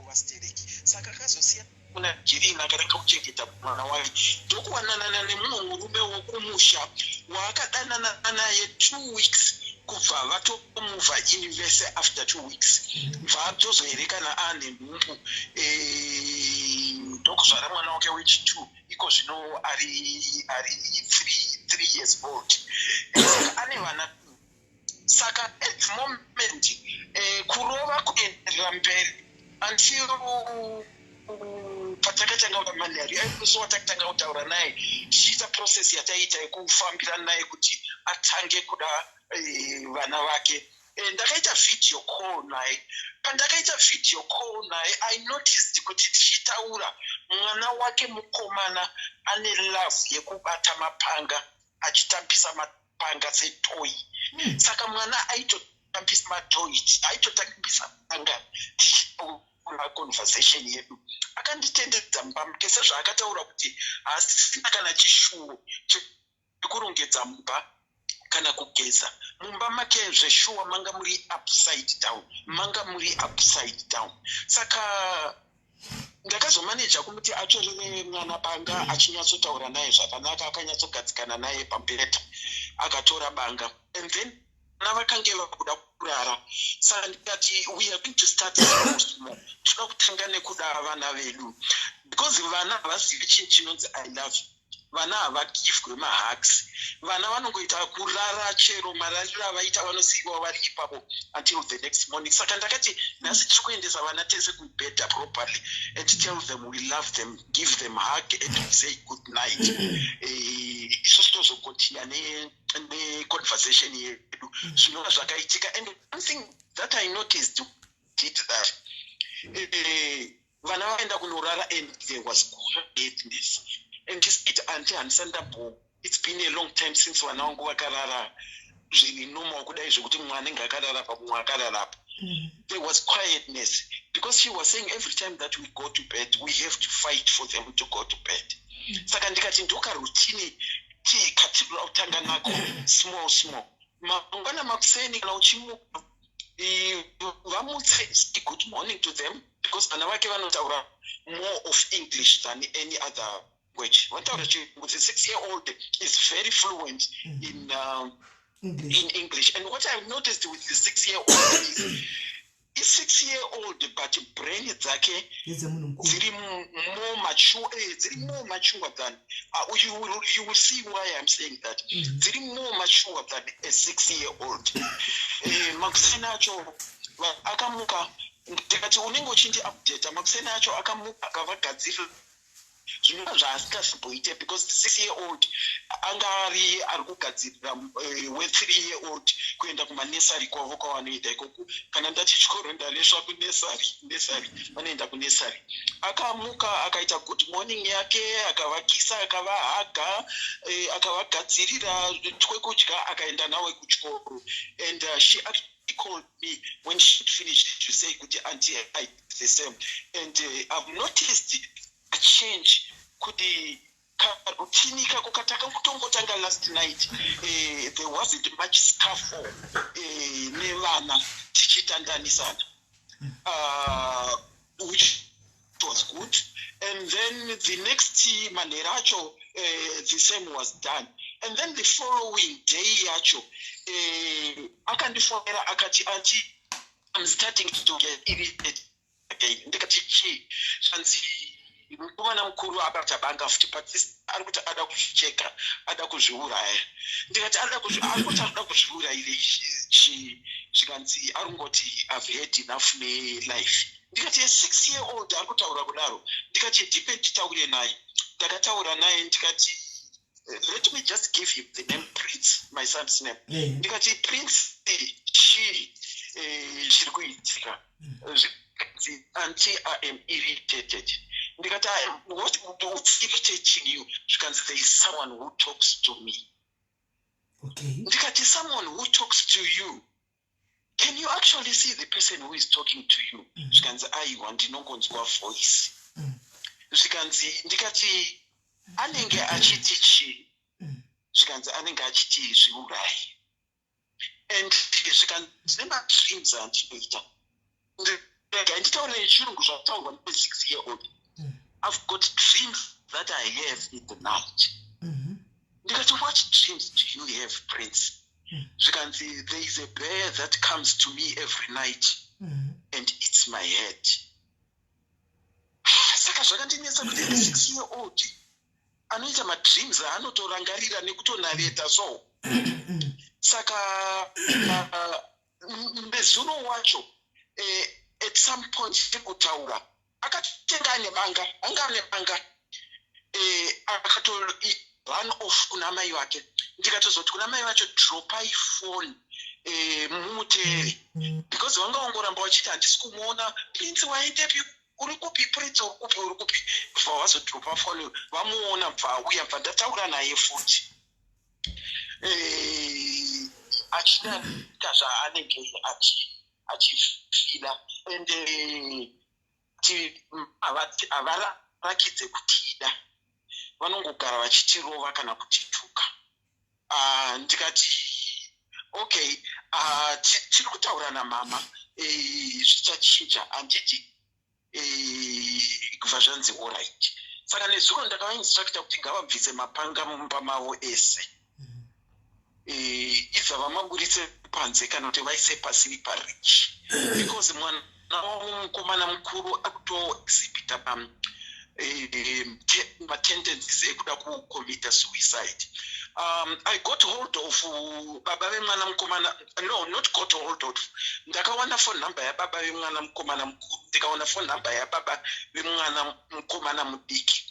wastereki. Saka akazosiya kuna Jerina, akatanga kuchengeta mwana wake, ndokuwananana nemumwe murume wokumusha waakadanana naye 2 weeks, kubva vatomove in vese. After 2 weeks bva tozoerekana aane nhumbu, ndokuzvara mwana wake wechi2. Iko zvino ari 3 years old. Saka ane vana. Saka at the moment kurova kuenderera mberi until patakatanga manhari, musi watakatanga kutaura naye, tichiita process yataiita yekufambira naye kuti atange kuda vana vake. Ndakaita video call naye. Pandakaita video call naye, I noticed kuti tichitaura, mwana wake mukomana ane love yekubata mapanga, achitambisa mapanga setoy. Saka mwana aitotambisa matoy, aitotambisa panga tichitaura conversation yedu. Akanditendedza mumba make sezvaakataura kuti haasisina kana chishuwo chekurongedza mumba kana kugeza mumba make. Zveshuwa manga muri upside down, manga muri upside down. Saka ndakazomaneja kumuti atorere mwana banga, achinyatsotaura naye zvakanaka, akanyatsogadzikana naye pamubhedha, akatora banga. And then vana vakange vakuda kurara, saka ndikati, "We are going to start small small. Toda kutanga nekuda vana vedu, because vana havazivi chinhu chinonzi 'I love you.' Vana havagivwe mahugs. Vana vanongoita kurara chero marariro avaita, vanosiyiwa vari ipapo until the next morning." Saka ndakati, "Nhasi tiri kuendesa vana tese kubhedha properly and tell them we love them, give them hug and we say good night. Isusu tozocontinue neconversation yedu." Zvinova zvakaitika. And one thing that I noticed did that vana vaenda kunorara and there was quietness, and she said, "Auntie, handisandabho, it's been a long time since vana vangu vakarara zviri normal kudai, zvekuti mumwe anenge akarara pa, mumwe akararapa." There was quietness because she was saying every time that we go to bed, we have to fight for them to go to bed. Saka ndikati ndokaroutine katinoda kutanga nako small small. Mangwana makuseni kana uchimuka, vamutse, say good morning to them, because vana vake vanotaura more of English than any other language. Vanotaura Chirungu. The 6 year old is very fluent in English. In English. And what I've noticed with the 6 year old is i6 year old, but brain dzake ndedzemunhu mukuru. Dziri more mature, dziri more mature than you will see why I'm saying that. Dziri more mature than a 6 year old. Makuseni acho akamuka, ndikati, "Unenge uchindi update." Makuseni acho akamuka, akavagadzirira zvinova zvaasingasimboite, because the 6 year old anga ari kugadzirira we3 year old kuenda kumanursery kwavo kwavanoenda ikoko. Kana ndati chikoro, ndaresva kunursery. Nursery, vanoenda kunursery. Akamuka, akaita good morning yake, akavakisa, akavahaga, akavagadzirira twekudya, akaenda nawe kuchikoro. And she actually called me when she finished to say kuti, "Auntie, I did the same and I've noticed a change," kuti karoutine kako katakangotongotanga last night, there wasn't much scuffle nevana tichitandanisana, which was good. And then the next manhero acho, the same was done. And then the following day yacho, akandifonera akati, "Auntie, I'm starting to get irritated again." Ndikati, "Chii?" Zvanzi mukomana mukuru abata banga futi, but this ari kuti ada kuzvicheka, ada kuzviuraya. Ndikati, "Ari kuti arikuda kuzviurayire chii?" Zvikanzi ari kungoti, "I've had enough nelife." Ndikati, "A6 year old ari kutaura kudaro?" Ndikati, "Ndipe nditaure naye." Ndakataura naye, ndikati, let me just give him the name Prince, my son's name. Ndikati, "Prince, chii chiri kuitika?" Auntie, I am irritated." Ndikati, "What's irritating you?" Zvikanzi, "There is someone who talks to me." Ndikati, "Someone who talks to you? Can you actually see the person who is talking to you?" Zvikanzi, "Aiwa, ndinongonzwa voice." Zvikanzi, ndikati, "Anenge achiti chii?" Zvikanzi, "Anenge achiti zviurai." And zvikanzi, "Nemadreams andinoita." Regai nditaure nechirungu zvataurwa ne6 year old. "I've got dreams that I have in the night." Ndikati, "What dreams do you have, Prince?" Zvikanzi, "There is a bear that comes to me every night and eats my head." Saka zvakandinetsa kuti 6 year old anoita madreams aanotorangarira nekutonareta. So saka nezuro wacho, at some point tiri kutaura, akatenga ane banga, anga ane banga, akato run off kuna mai vake. Ndikatozoti kuna mai vacho, "Dropai phone, mumuteere," because vanga vangoramba vachiti, "Handisi kumuona Prince, waendepi? Uri kupi Prince? Uri kupi? Uri kupi?" Bva vazodropa foni, vamuona, bva auya, bva ndataura naye futi, achida zvaanenge achifila and ti havarakidze kutida, vanongogara vachitirova kana kutituka. Ah, ndikati, "Okay, ah, tiri kutaura namama, zvichachinja, handiti?" Kubva zvanzi, "Alright." Saka nezuro ndakavainstructa kuti ngavabvise mapanga mumba mavo ese, ibva vamaburitse panze kana kuti vaise pasiri pareach, because mwana wavo mukomana mukuru akutoexhibita matendencies ekuda kucommita suicide. I got hold of baba vemwana mukomana, no, not got hold of, ndakawana phone number yababa vemwana mukomana mukuru, ndikawana phone number yababa vemwana mukomana mudiki,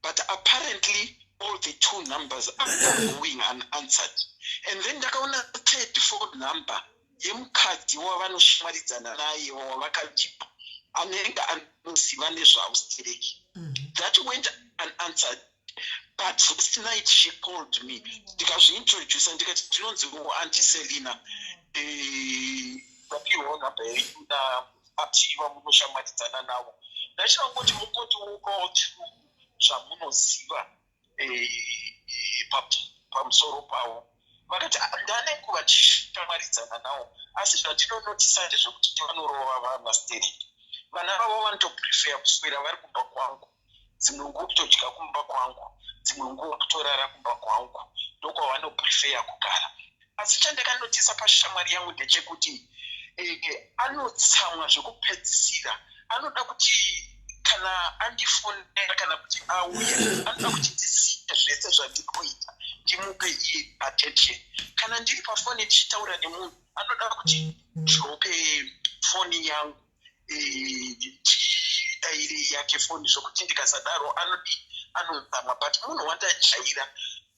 but apparently all the two numbers are going unanswered. And then ndakaona third phone number yemukadzi wavanoshamwaridzana naye, wavakatipa, anenge anoziva nezvaustereki. That went unanswered, but last night she called me. Ndikazviintroduca, ndikati, "Ndinonzi Auntie Selina, ndapiwawo nhamba yenyu naati vamunoshamwaridzana navo. Ndachingoti mungotiukawo zvamunoziva pamusoro pavo." Vakati, "Ah, ndane nguva tichishamwaridzana navo, asi zvandinonotisa ndezvekuti vanorova vana stereki. Vana vavo vanotoprefer kuswera vari kumba kwangu, dzimwe nguva kutodya kumba kwangu, dzimwe nguva kutorara kumba kwangu, ndokwavanoprefer kugara. Asi chandakanotisa pashamwari yangu ndechekuti anotsamwa zvekupedzisira. Anoda kuti kana andifonera kana kuti auya, anoda kuti ndisiye zvese zvandinoita, ndimupe iye attention. Kana ndiri pafoni tichitaura nemunhu, anoda kuti drope foni yangu, tidaire yake foni, zvokuti ndikasadaro anodi anotsamwa. But munhu wandajaira."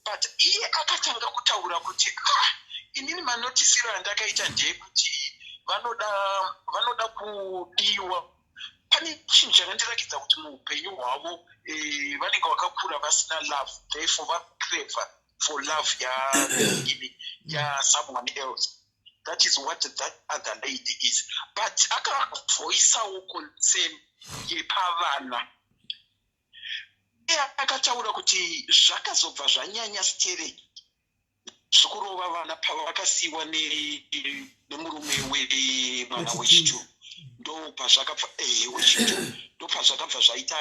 But iye akatanga kutaura kuti, "Ah, inini manotisiro andakaita ndeyekuti vanoda kudiwa. Pane chinhu chakandirakidza kuti muupenyu hwavo vanenge vakakura vasina love, therefore vakucrave for love yaini yasomeone else. That is what that other lady is." But akavoisawo concern yepavana. Iye akataura kuti zvakazobva zvanyanya stereki zvokurova vana pavakasiyiwa nemurume wemwana wechitu, ndo pazvakabva, wechitu, ndo pazvakabva zvaita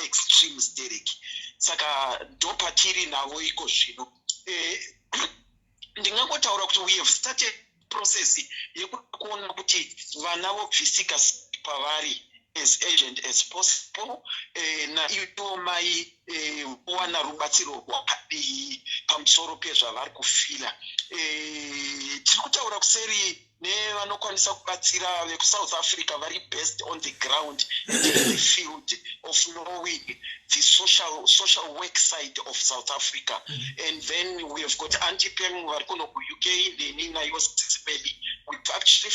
extreme stereki. Saka ndo patiri navo iko zvino. Ndingangotaura kuti we have started process yekuona kuti vana vobvisika pavari as urgent as possible, naivo mai vowana rubatsiro rwakadii pamusoro pezvavari kufila. Tiri kutaura kuseri nevanokwanisa kubatsira vekuSouth Africa vari best on the ground and in the field of knowing the social work side of South Africa. And then we have got Auntie Pem vari kuno kuUK, neni naivo Sisimeli. We've actually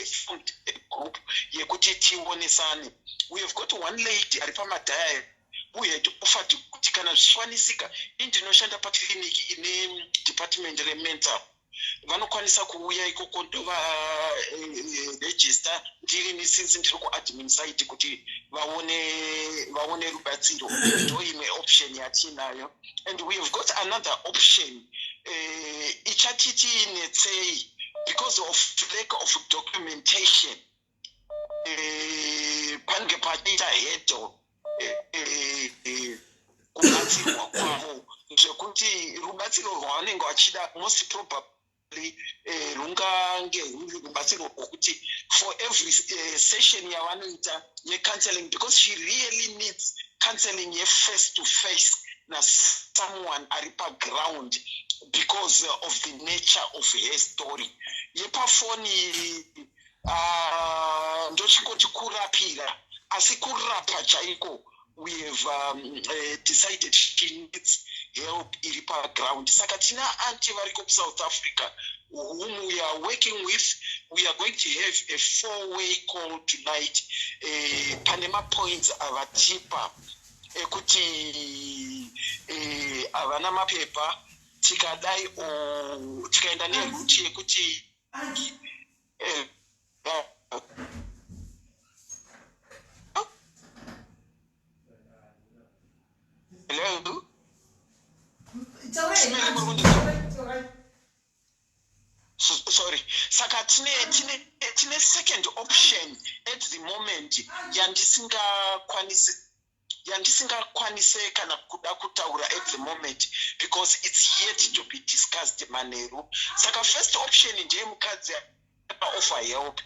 formed a group yekuti tionesane. We have got one lady ari pamadhaya who had offered kuti kana zvichikwanisika, indinoshanda paclinic ine department remental, vanokwanisa kuuya ikoko, ndova register ndirini since ndiri kuadmin side, kuti vaone rubatsiro. Ndo imwe option yatiinayo. And we have got another option ichatiti netsei because of lack of documentation. Panenge pachiita hedo kubatsirwa kwavo, zvekuti rubatsiro rwavanenge vachida most probably rungange ruri rubatsiro rwokuti for every session yavanoita yecounseling, because she really needs counseling yeface to face nasomeone ari paground because of the nature of her story. Yepafoni ndochingoti kurapira, asi kurapa chaiko we have decided she needs help iri paground. Saka tina aunty variko kuSouth Africa whom we are working with. We are going to have a four way call tonight. Pane mapoints avatipa ekuti havana mapepa. Tikadai, tikaenda neroute yekuti hello? Sorry. Saka tine second option at the moment yandisingakwanise kana kuda kutaura at the moment because it's yet to be discussed manheru. Saka first option ndeyemukadzi offer help,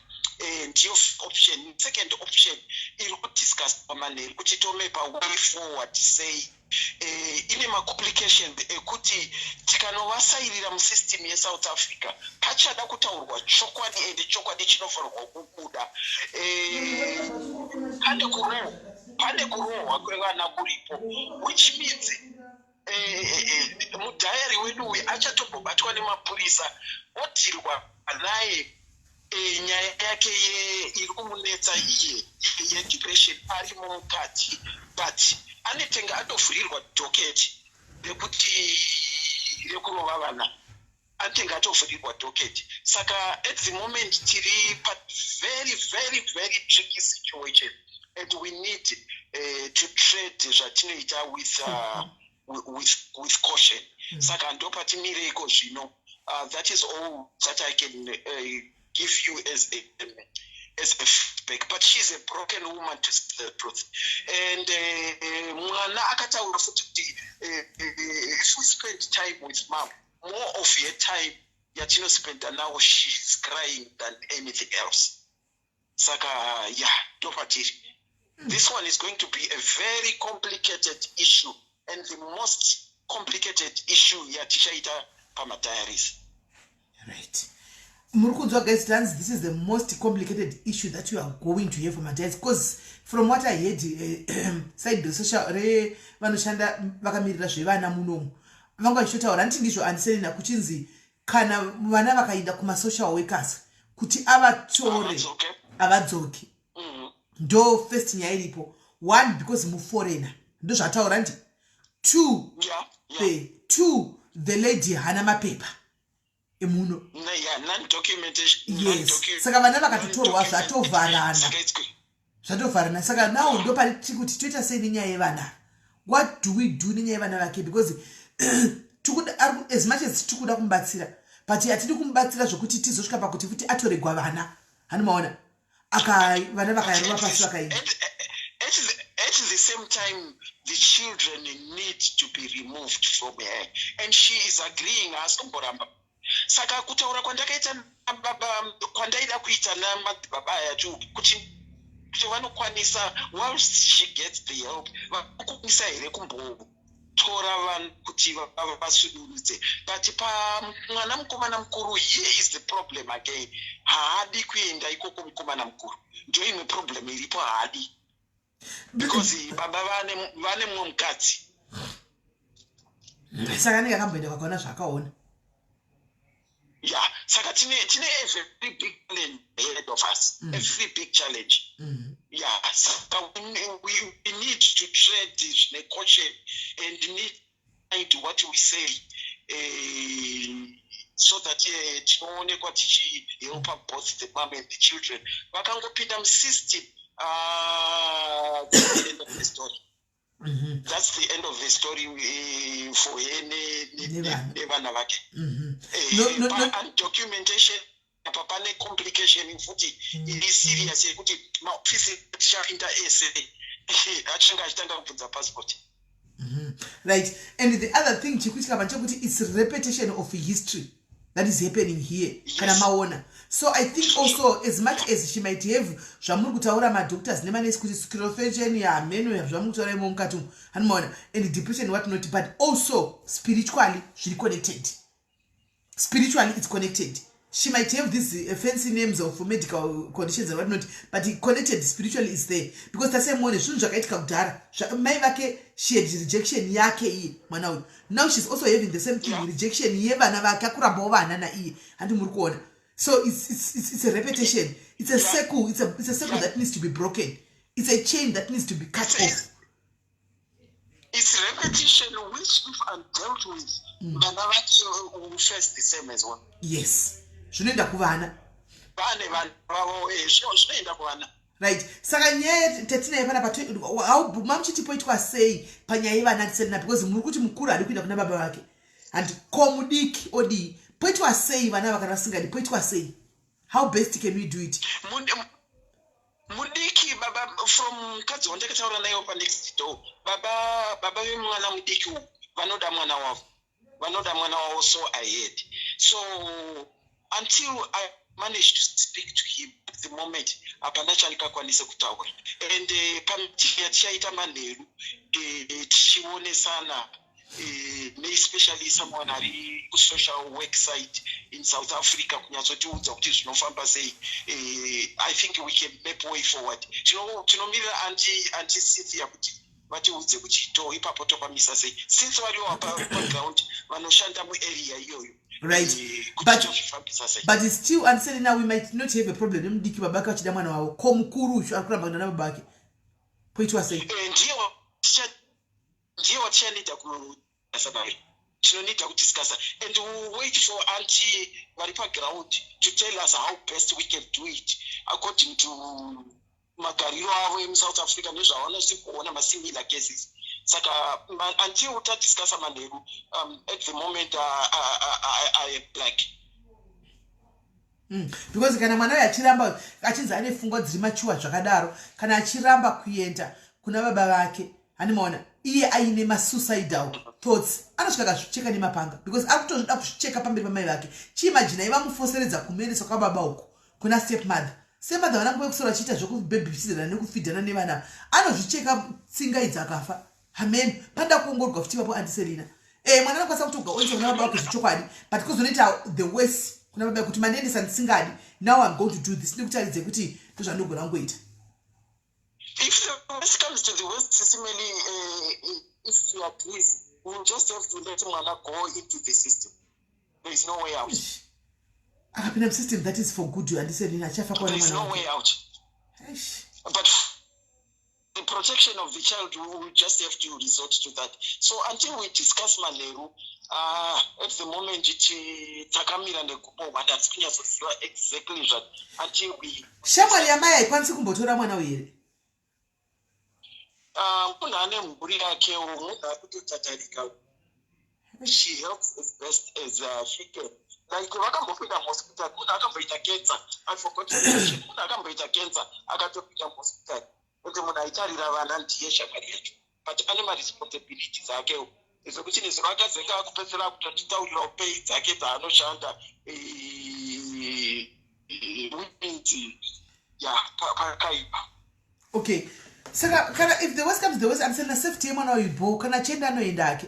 ndiyo option. Second option iri kudiscusswa manheru kuti tomepa way forward sei. Ine macomplications ekuti tikanovasairira musystem yeSouth Africa, pachada kutaurwa chokwadi, ende chokwadi chinofanirwa kubuda. Pane kurohwa kwevana kuripo, which means mudhayari wedu uyu achatombobatwa nemapurisa, odealwa naye. Nyaya yake iri kumunetsa iye yedepression arimo mukati, but anetenge atovhurirwa docket rekuti rekurova vana, anotenge atovhurirwa docket. Saka at the moment tiri pa very very very tricky situation and we need to tread zvatinoita with caution. Saka ndopatimireiko zvino. That is all that I can give you as a feedback, but she's a broken woman, to say the truth. And mwana akataura futi kuti she spend time with mom, more of her time yatinospenda now she's crying than anything else. Saka yeah, ndopatiri. This one is going to be a very complicated issue and the most complicated issue yatichaita pamadiaries. Right, muri kunzwa guys, tanzi this is the most complicated issue that you are going to hear from madiaries, because from what I heard, side resocial revanoshanda vakamirira zvevana munomu vanga vachitotaura, handiti ndizvo andisenina, kuchinzi kana vana vakaenda kumasocial workers kuti avatore, havadzoki. Ndo first nyaya iripo. One, because muforeigner, ndo zvataura ndi two. The two, the lady hana mapepa emuno. Yes, saka vana vakatotorwa, zvatovharana, zvatovharana. Saka now ndo pari tiri kuti toita sei nenyaya yevana? What do we do nenyaya yevana vake? Because as much as tikuda kumubatsira, but hatidi kumubatsira zvokuti tizosvika pakuti futi atoregwa vana. Hani maona, vana vakayarova pasi vakaenda. At the same time, the children need to be removed from her and she is agreeing, haasi kumboramba. Saka kutaura kwandakaita nababa, kwandaida kuita namadzibaba aya tu, kuti vanokwanisa, whilst she gets the help, vanokwanisa here kumbotora vanhu kuti vasudurudze? But pamwana mukomana mukuru, here is the problem again. Haadi kuenda ikoko mukomana mukuru. Ndo imwe problem iripo, haadi because baba vane mumwe mukadzi. Saka anenge akamboenda kwakaona zvaakaona. Yeah, saka tine a very big challenge ahead of us, a very big challenge. Yeah, saka we need to tread zvine caution and need mind what we say, so that tinoonekwa tichihelpa both the mom and the children. Vakangopinda musystem, that's the end of the story. That's the end of the story for her Nevana. Nevana vake. No. Documentation apa pane complication futi iri serious yekuti maofisi tichapinda ese achinge achitanga kubvunza passport. Right, and the other thing chikuitika pa chekuti it's repetition of history that is happening here. Kana maona, so I think also, as much as she might have zvamuri kutaura, madoctors nemanesi, kuti schizophrenia, hameno zvamuri kutaura imo mukati umu, hanimaona, and depression, what not, but also spiritually zviri connected. Spiritually it's connected. She might have these fancy names of medical conditions and what not, but connected spiritually is there, because tasemuone zvinhu zvakaitika kudhara. Mai vake, she had rejection yake iye mwana uyu. Now she's also having the same thing, rejection yevana vake, akurambawo vana naiye, handi muri kuona? So it's a repetition, it's a circle, it's a circle that needs to be broken. It's a chain that needs to be cut off. It's repetition which, if undealt with, vana vake will face the same as well. Yes, zvinoenda kuvana. Vane vana vavo, zvinoenda kuvana. Right, saka nyaya tatinayo panapa, mamuchiti poitwa sei panyaya yevana tiselina? Because muri kuti mukuru hadi kuenda kuna baba vake, handi? Ko mudiki odii? Poitwa sei vana vakana vasingadi? Poitwa sei? How best can we do it? Mudiki, baba, from mukadzi wandakataura naye panext door, baba vemwana mudiki uyu vanoda mwana wavo, vanoda mwana wavo. So I heard. So until I managed to speak to him, at the moment hapana chandingakwanise kutaura. And pameeting yatichaita manheru, tichionesana, neespecially someone ari kusocial work side in South Africa kunyatsotiudza kuti zvinofamba sei, I think we can map way forward. Tinomirira Auntie Cynthia kuti vatiudze kuti to ipapo topamisa sei, since variwo paground, vanoshanda muarea iyoyo. Right. Kuti tozvifambisa sei. But still, Auntie Selina, we might not have a problem nemudiki, baba vake vachida mwana wavo. Ko mukuru uyu ari kuramba kuenda nababa vake, poitwa sei? Ndiye watichanida kudiscussa naye, tinonida kudiscussa, and we wait for auntie vari paground to tell us how best we can do it according to magariro avo emuSouth Africa nezvavanosipoona masimilar cases. Saka until tadiscussa manheru, at the moment I am blank. Because kana mwana uyu achiramba, achinzi ane pfungwa dziri machuwa zvakadaro, kana achiramba kuenda kuna baba vake, handimaona, iye aine masuicidal thoughts, anosvika akazvicheka nemapanga, because ari kutoda kuzvicheka pamberi pamai vake. Chiimagine vamufoseredza kumuendesa kwababa uku kuna stepmother. Stepmother vana nguva yekusora vachiita zvekubhebhisirana nekufidhana nevana, anozvicheka tsinga idzi akafa. Amen. Panoda kuongororwa futi ipapo, Auntie Selina. Mwana anokwanisa kutoga oendesa kuna baba vake zvechokwadi, but kuzonoita the worst kuna baba kuti mandiendesa ndisingadi, now I'm going to do this, nekutaridze kuti ndozvandogona kungoita. If the worst comes to the worst, Sisimeli, if you agree, we'll just have to let mwana go into the system. There is no way out. Akapinda musystem, that is for good, Auntie Selina, achafa. There is no way out. Eish. But the protection of the child, we will just have to resort to that. So until we discuss manheru, at the moment takamira negubo, hatisi kunyatsoziva exactly zvat until we Shamwari yamai haikwanisi kumbotora mwana uyu here? Munhu ane mhuri yakewo, munhu ari kutotatarika. She helps as best as she can. Like vakambopinda muhospital, munhu akamboita cancer, I forgot to mention, munhu akamboita cancer akatopinda muhospital, kuti munhu aitarira vana ndiye shamwari yacho, but ane maresponsibilities akewo, zvekuti nezuro akazenge akupedzera kutotitaurirawo pay dzake dzaanoshanda, which means ya pakaipa. Okay, saka kana if the worst comes to the worst, Auntie Selina, safety yemwana uyu bo, kana achienda anoenda ake.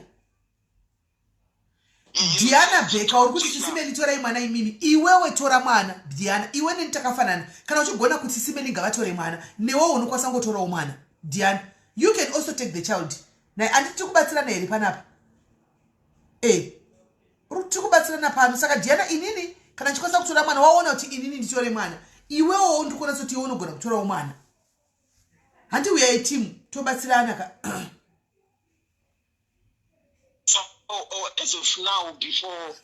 Diana Beka, uri kuti Sisimeli torai mwana imimi, iwewe tora mwana. Diana, iwe neni takafanana. Kana uchigona kuti Sisimeli ngavatore mwana, newewo unokwanisa kungotorawo mwana. Diana, you can also take the child. Nai handiti tiri kubatsirana here panapa? E, tiri kubatsirana pano. Saka Diana, inini Kana ndichikwanisa kutora mwana, waona kuti inini nditore mwana, iwewo ndikuona sekuti iwe unogona kutorawo mwana. Handi uyai team, tobatsirana ka. So as of now, before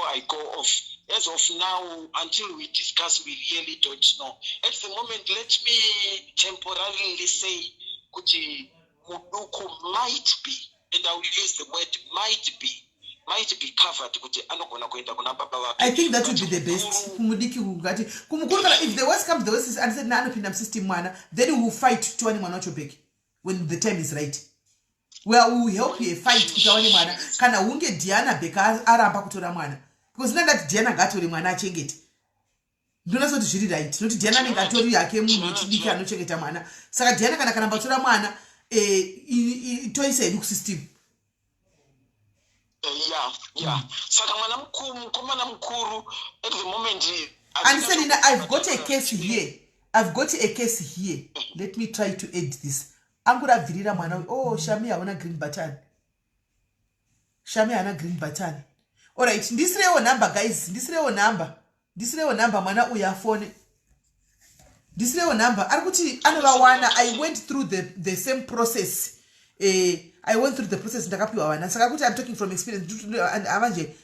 I go off, as of now, until we discuss, we really don't know. At the moment, let me temporarily say kuti muduku might be, and I will use the word might be, might be covered kuti anogona kuenda kuna baba vake. I think that would be the best kumudiki. Kungati kumukuru kana if the worst comes the worst is andisati naanopinda musystem mwana, then we will fight tiwane mwana wacho back when the time is right. Well, we will help you fight kuti awane mwana kana hunge Diana Beka aramba kutora mwana, because ndandati Diana ngaatore mwana achengete. Ndinoona sekuti zviri right nokuti Diana anenge atori hake munhu wechidiki anochengeta mwana. Saka Diana kana karamba kutora mwana, toisa hedu kusystem. Yeah, saka mwana mukuru, mukomana mukuru at the moment Andiselina, I've got a case here, I've got a case here. Let me try to add this. Angurabvirira mwana uyu. Oh, Shami hauna green button. Shami haana green button. Alright, ndisirewo number, guys, ndisirewo number, ndisirewo number. Mwana uyu afone, ndisirewo number. Ari kuti anovawana. I went through the same process. I went through the process, ndakapiwa vana. Saka kuti I'm talking from experience. Avanje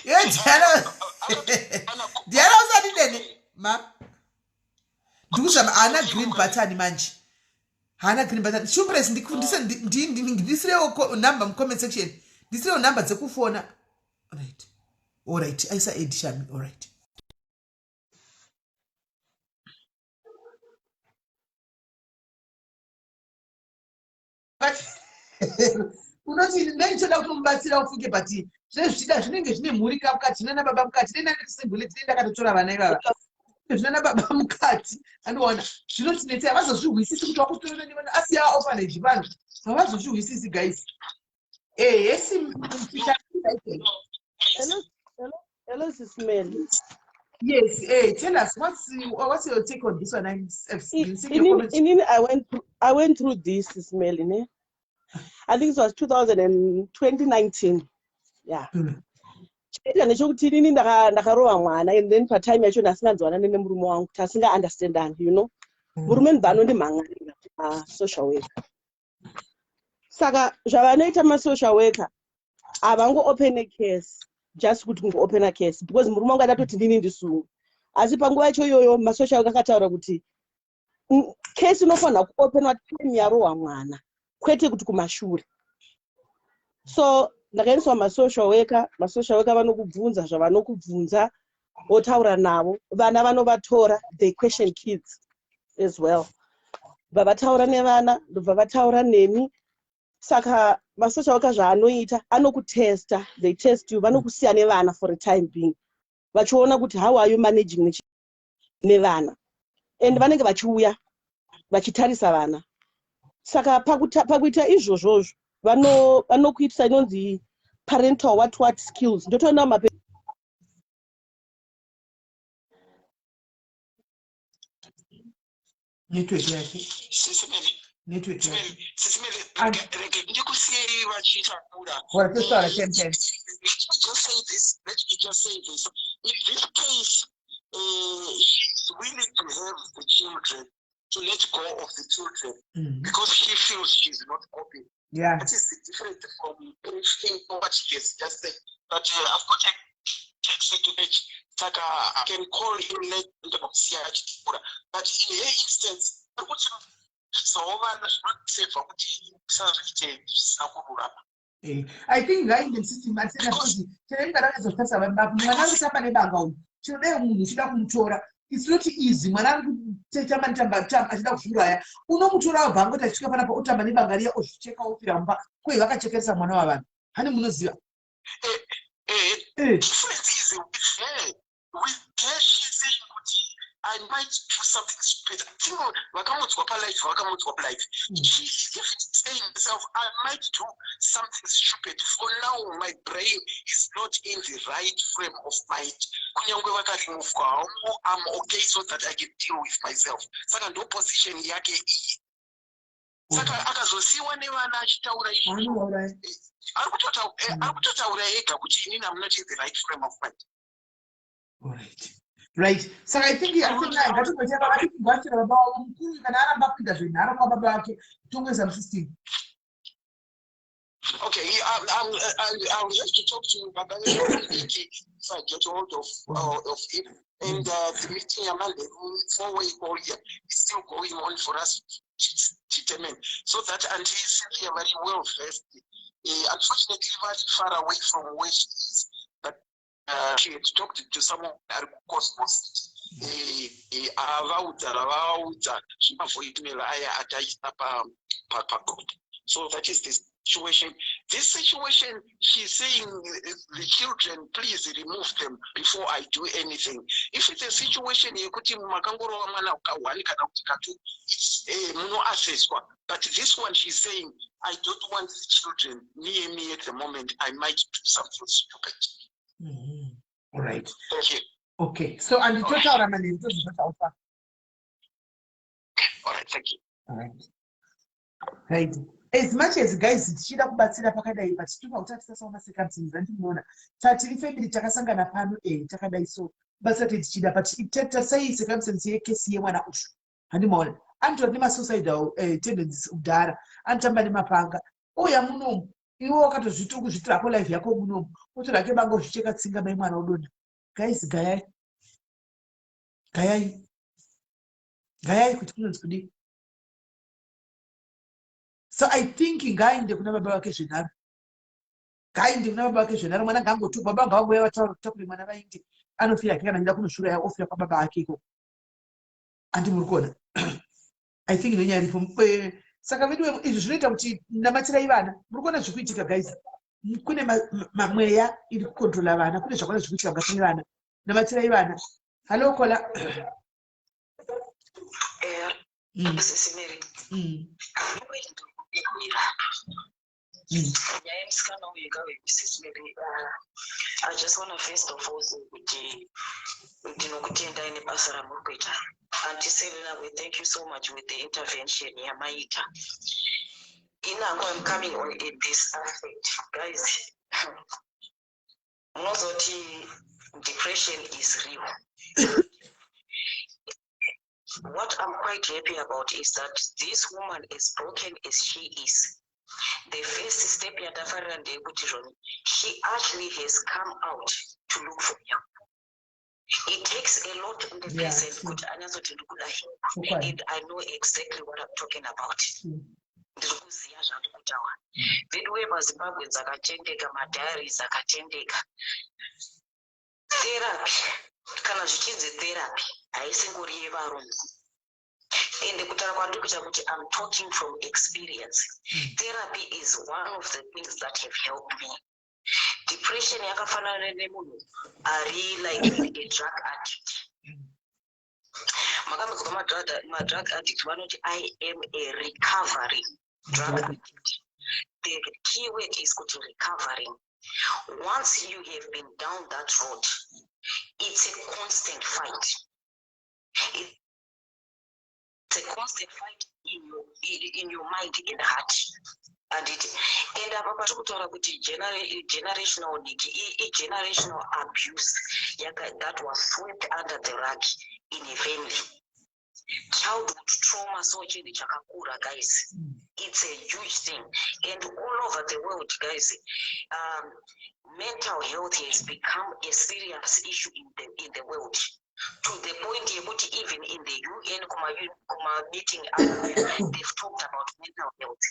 iwe Diana, Diana usati dene ma ndikuzama. Haana green button manje, haana green button. Shumpres, ndisirewo number mucomment section, ndisirewo number dzekufona. Right, alright, aisa add Shami. Alright. But unoti ndaichoda kuti mubatsira ufunge, but zvinenge zvichida zvinenge zvine mhuri ka mukati, zvina baba mukati. Nenandisingule tine ndakatotora vana ivava, zvina baba mukati. Andiona zvinotinetsa, havazozvihwisisi kuti wakutorana nevana asi yaorphanage pano. Havazozvihwisisi, guys. Ehesi. Hello, hello, hello, Sis Mel. Yes, hey, tell us what's your take on this one? I've been seeing your comments. Inini, I went through this, Sis Mel, ne? I think it was 2000 and 2019. Yeah. Chaitika ndechekuti inini ndakarova mwana and then patime yacho ndasinganzwanani nemurume wangu, tasinga-understandani. Murume ndibva anondimhan'arira masocial worker. Saka zvavanoita masocial worker, havango-open case just kuti kungo-opena case, because murume wangu adatoti ndini ndisungwe. Asi panguva yacho iyoyo masocial worker akataura kuti case inofanira kuopenwa time yarohwa mwana, kwete kuti kumashure. So ndakaendeswa masocial worker. Masocial worker vanokubvunza zvavanokubvunza, votaura navo vana, vanovatora, they question kids as well. Bva vataura nevana, ndobva vataura nemi. Saka masocial worker zvaanoita, anokutesta, they test you. Vanokusiya nevana for a time being, vachiona kuti how are you managing nevana, and vanenge vachiuya vachitarisa vana. Saka pakuita izvozvozvo, vanokuitisa inonzi parental what what skills. Ndotoona mape Network yake. Sis Mel, Network yake. Sis Mel, rege ndikusiyei vachitaura. Ora, totaura ten ten. Let me just say this. Let me just say this. In this case, she's willing to have the children, to let go of the children, because she feels she's not coping. That is different from everything what she has just said. But I've got a taxi to catch. Saka I can call him later. But in her instance, kuti zovana zvinosevha kuti usazviite zvisina kururama. I think ngainde system atisena kuti chinenge rakazotasa mwana ari kutamba nebanga uyu. Chinodai munhu uchida kumutora, it's not easy. Mwana ari kutamba netamba achida kuzviuraya, unomutora wabva angoti achisvika panapa otamba nebanga riya, ozvicheka, ofira mumba. Kwei vakachekeresa mwana wavanhu? Hani munoziva? Difference is with her. With her, she's saying kuti I might do something stupid. I think vakamudzwa palife, vakamudzwa palife. She is even saying herself, "I might do something stupid. For now, my brain is not in the right frame of mind. Kunyangwe vakaremovwa hamo, I'm okay so that I can deal with myself." Saka ndo position yake iyi. Saka akazosiyiwa nevana achitaura izvozvo, Anovauraya. Ari kutotaura ega kuti inini am not in the right frame of mind. Alright, saka I think ngatimboita vatikugwachira baba wavo mukuru. Kana aramba kuita zvenharo kwababa vake, tongoisa musystem. Okay, I'll have to talk to Baba Viki if I get hold of him. And the meeting Amanda, four-way call here is still going on for us to determine. So that Auntie Cynthia very well versed. Unfortunately, very far away from where she is. But she had talked to someone at Cosmos. Avaudza ravaudza zvimavoicemail aya ataisa pagroup. So that is the situation. This situation, she's saying the children, please remove them before I do anything. If it's a situation yekuti makangorova mwana ka1 kana kuti ka2, munoassesswa. But this one, she's saying, I don't want the children near me at the moment. I might do something stupid. All right. Thank you. Okay, so anditotaura manheru, tozozvataura. All right, thank you. Alright. Right. As much as, guys, tichida kubatsira pakadai, but tinoda kuti tatisasawo macircumstances andinoona. Tatiri family takasangana pano, takadai, so kubatsira te tichida, but tasai circumstance yekesi yemwana uyu. Handimaona anotori nemasuicidal tendencies kudhara, anotamba nemapanga, ouya munomu. Iwe wakatozviti uri kuzvitirako life yako munomu, otora ke banga, uzvicheka tsinga, mai mwana odonha. Guys, gayai, gayai, gayai kuti kunonzi kudii. So I think ngaaende kuna baba vake zvenharo, ngaaende kuna baba vake zvenharo. Mwana ngaangotu baba ngavangouya vataura kutakure mwana vaende, anofira hake. Kana achida kunosvura, ofira kwababa ake ikoko. Handi muri kuona? I think nenyaya iripo. Saka vedu, izvi zvinoita kuti namatirai vana. Muri kuona zviri kuitika, guys? Kune mamweya iri kukontrola vana, kune zvakwana zviri kuitika mukati mevana. Namatirai vana. Hallo, caller. Sisi Mary, nyaya yemusikana uyu kawe, Sisi Mary, I just want to first of all say kuti ndinokutendai nebasa ramuri kuita. Auntie Selina, we thank you so much with the intervention yamaita. Inango I'm coming on in this aspect, guys. Munozoti depression is real. What I'm quite happy about is that this woman, as broken as she is, the first step yatafarira ndeyekuti zvoni she actually has come out to look for help. It takes a lot on the person kuti anyatsoti ndikuda help. And I know exactly what I'm talking about. Ndiri kuziva zvandiri kutaura. Veduwe, maZimbabwe dzakatendeka, madiaries akatendeka. Therapy, kana zvichinzi therapy, haisingori yevarungu. Ende kutaura kwandiri kuita kuti I'm talking from experience. Therapy is one of the things that have helped me. Depression yakafanana nemunhu ari like a drug addict. Makambonzwa madrug addict vanoti, "I am a recovering drug addict"? The key word is kuti recovering. Once you have been down that road, it's a constant fight. It's a constant fight in your mind and heart, anditi? And apa patiri kutaura kuti generational niki, igenerational abuse that was swept under the rug in a family. Childhood trauma, so chinhu chakakura, guys. It's a huge thing, and all over the world, guys, mental health has become a serious issue in the world, to the point yekuti even in the UN, kuma meeting, they've talked about mental health,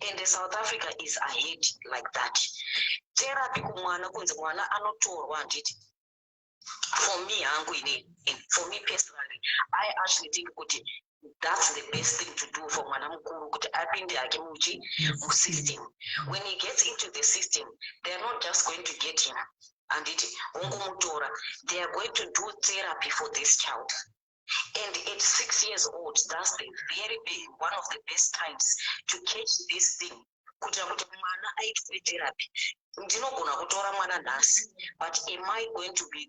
and South Africa is ahead like that. Therapy kumwana, kunzi mwana anotorwa, handiti? For me hangu ini, for me personally, I actually think kuti that's the best thing to do for mwana mukuru, kuti apinde hake muchi musystem. When he gets into the system, they are not just going to get him, handiti, wongomutora. They are going to do therapy for this child. And at 6 years old, that's the very big, one of the best times to catch this thing, kuitira kuti mwana aitwe therapy. Ndinogona kutora mwana nhasi, but am I going to be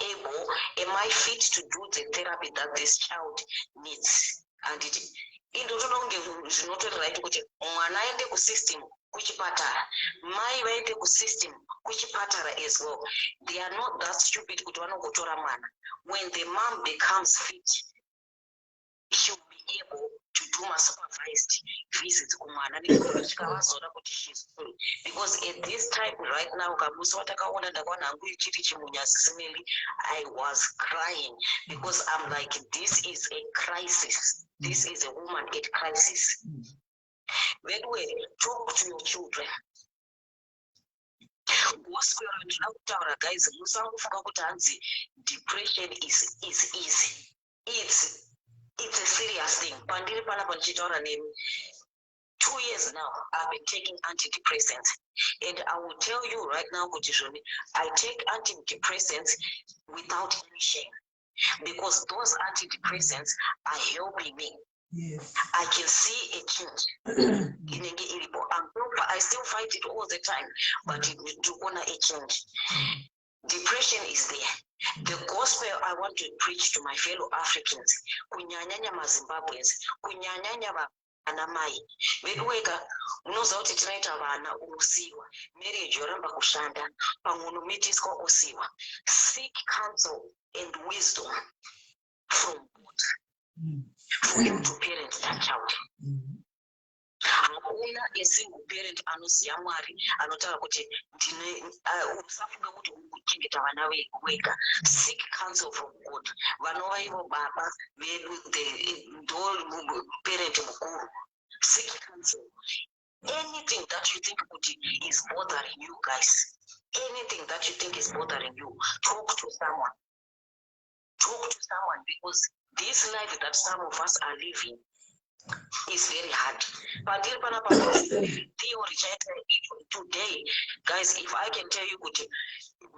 able, am I fit to do the therapy that this child needs, handiti? Indotoda kunge zvinotori right kuti mwana aende kusystem kuchipatara, mai vaende kusystem kuchipatara as well. They are not that stupid kuti vanongotora mwana. When the mom becomes fit, she will be able to do masupervised visits kumwana nekusvika vazoona kuti she's full, because at this time right now, kamusi watakaona, ndakaona hangu ichiri chimunyasi simeli. I was crying because I'm like, "This is a crisis. This is a woman at crisis." Veduwe, talk to your children. Gospel ndinoda kutaura, guys, musangofunga kuti hanzi depression is easy. It's a serious thing. Pandiri panapa ndichitaura nemi, 2 years now I've been taking antidepressants, and I will tell you right now kuti zvoni I take antidepressants without any shame, because those antidepressants are helping me. I can see a change inenge iripo. I still fight it all the time, but ndikuona a change. Depression is there. The gospel I want to preach to my fellow Africans, kunyanyanya maZimbabweans, kunyanyanya vana mai vedu wega, munoziva kuti tinoita vana, unosiyiwa, marriage yoramba kushanda, pamwe unomitiswa, osiyiwa. Seek counsel and wisdom from God for you to parent that child. Hakuna a single parent anoziva Mwari anotaura kuti ndine usafunga kuti uri kuchengeta vana wega. Seek counsel from God, vanova ivo baba vedu, ndo parent mukuru. Seek counsel. Anything that you think kuti is bothering you guys, anything that you think is bothering you, talk to someone. Talk to someone, because this life that some of us are living is very hard. Pandiri panapa, theory chaita today, guys, if I can tell you kuti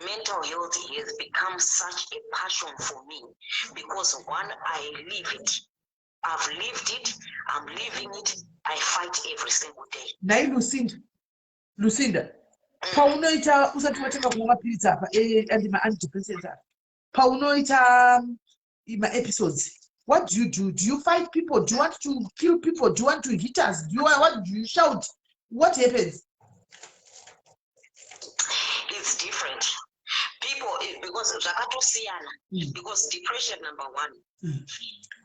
mental health has become such a passion for me, because one, I live it. I've lived it, I'm living it. I fight every single day. Nhai Lucinda, Lucinda, paunoita, usati watanga kumwa mapiritsi apa andi maantidepressants apa, paunoita maepisodes, what do you do? Do you fight people? Do you want to kill people? Do you want to hit us? Do you what? Do you shout? What happens? It's different people, because zvakatosiyana, because depression, number one,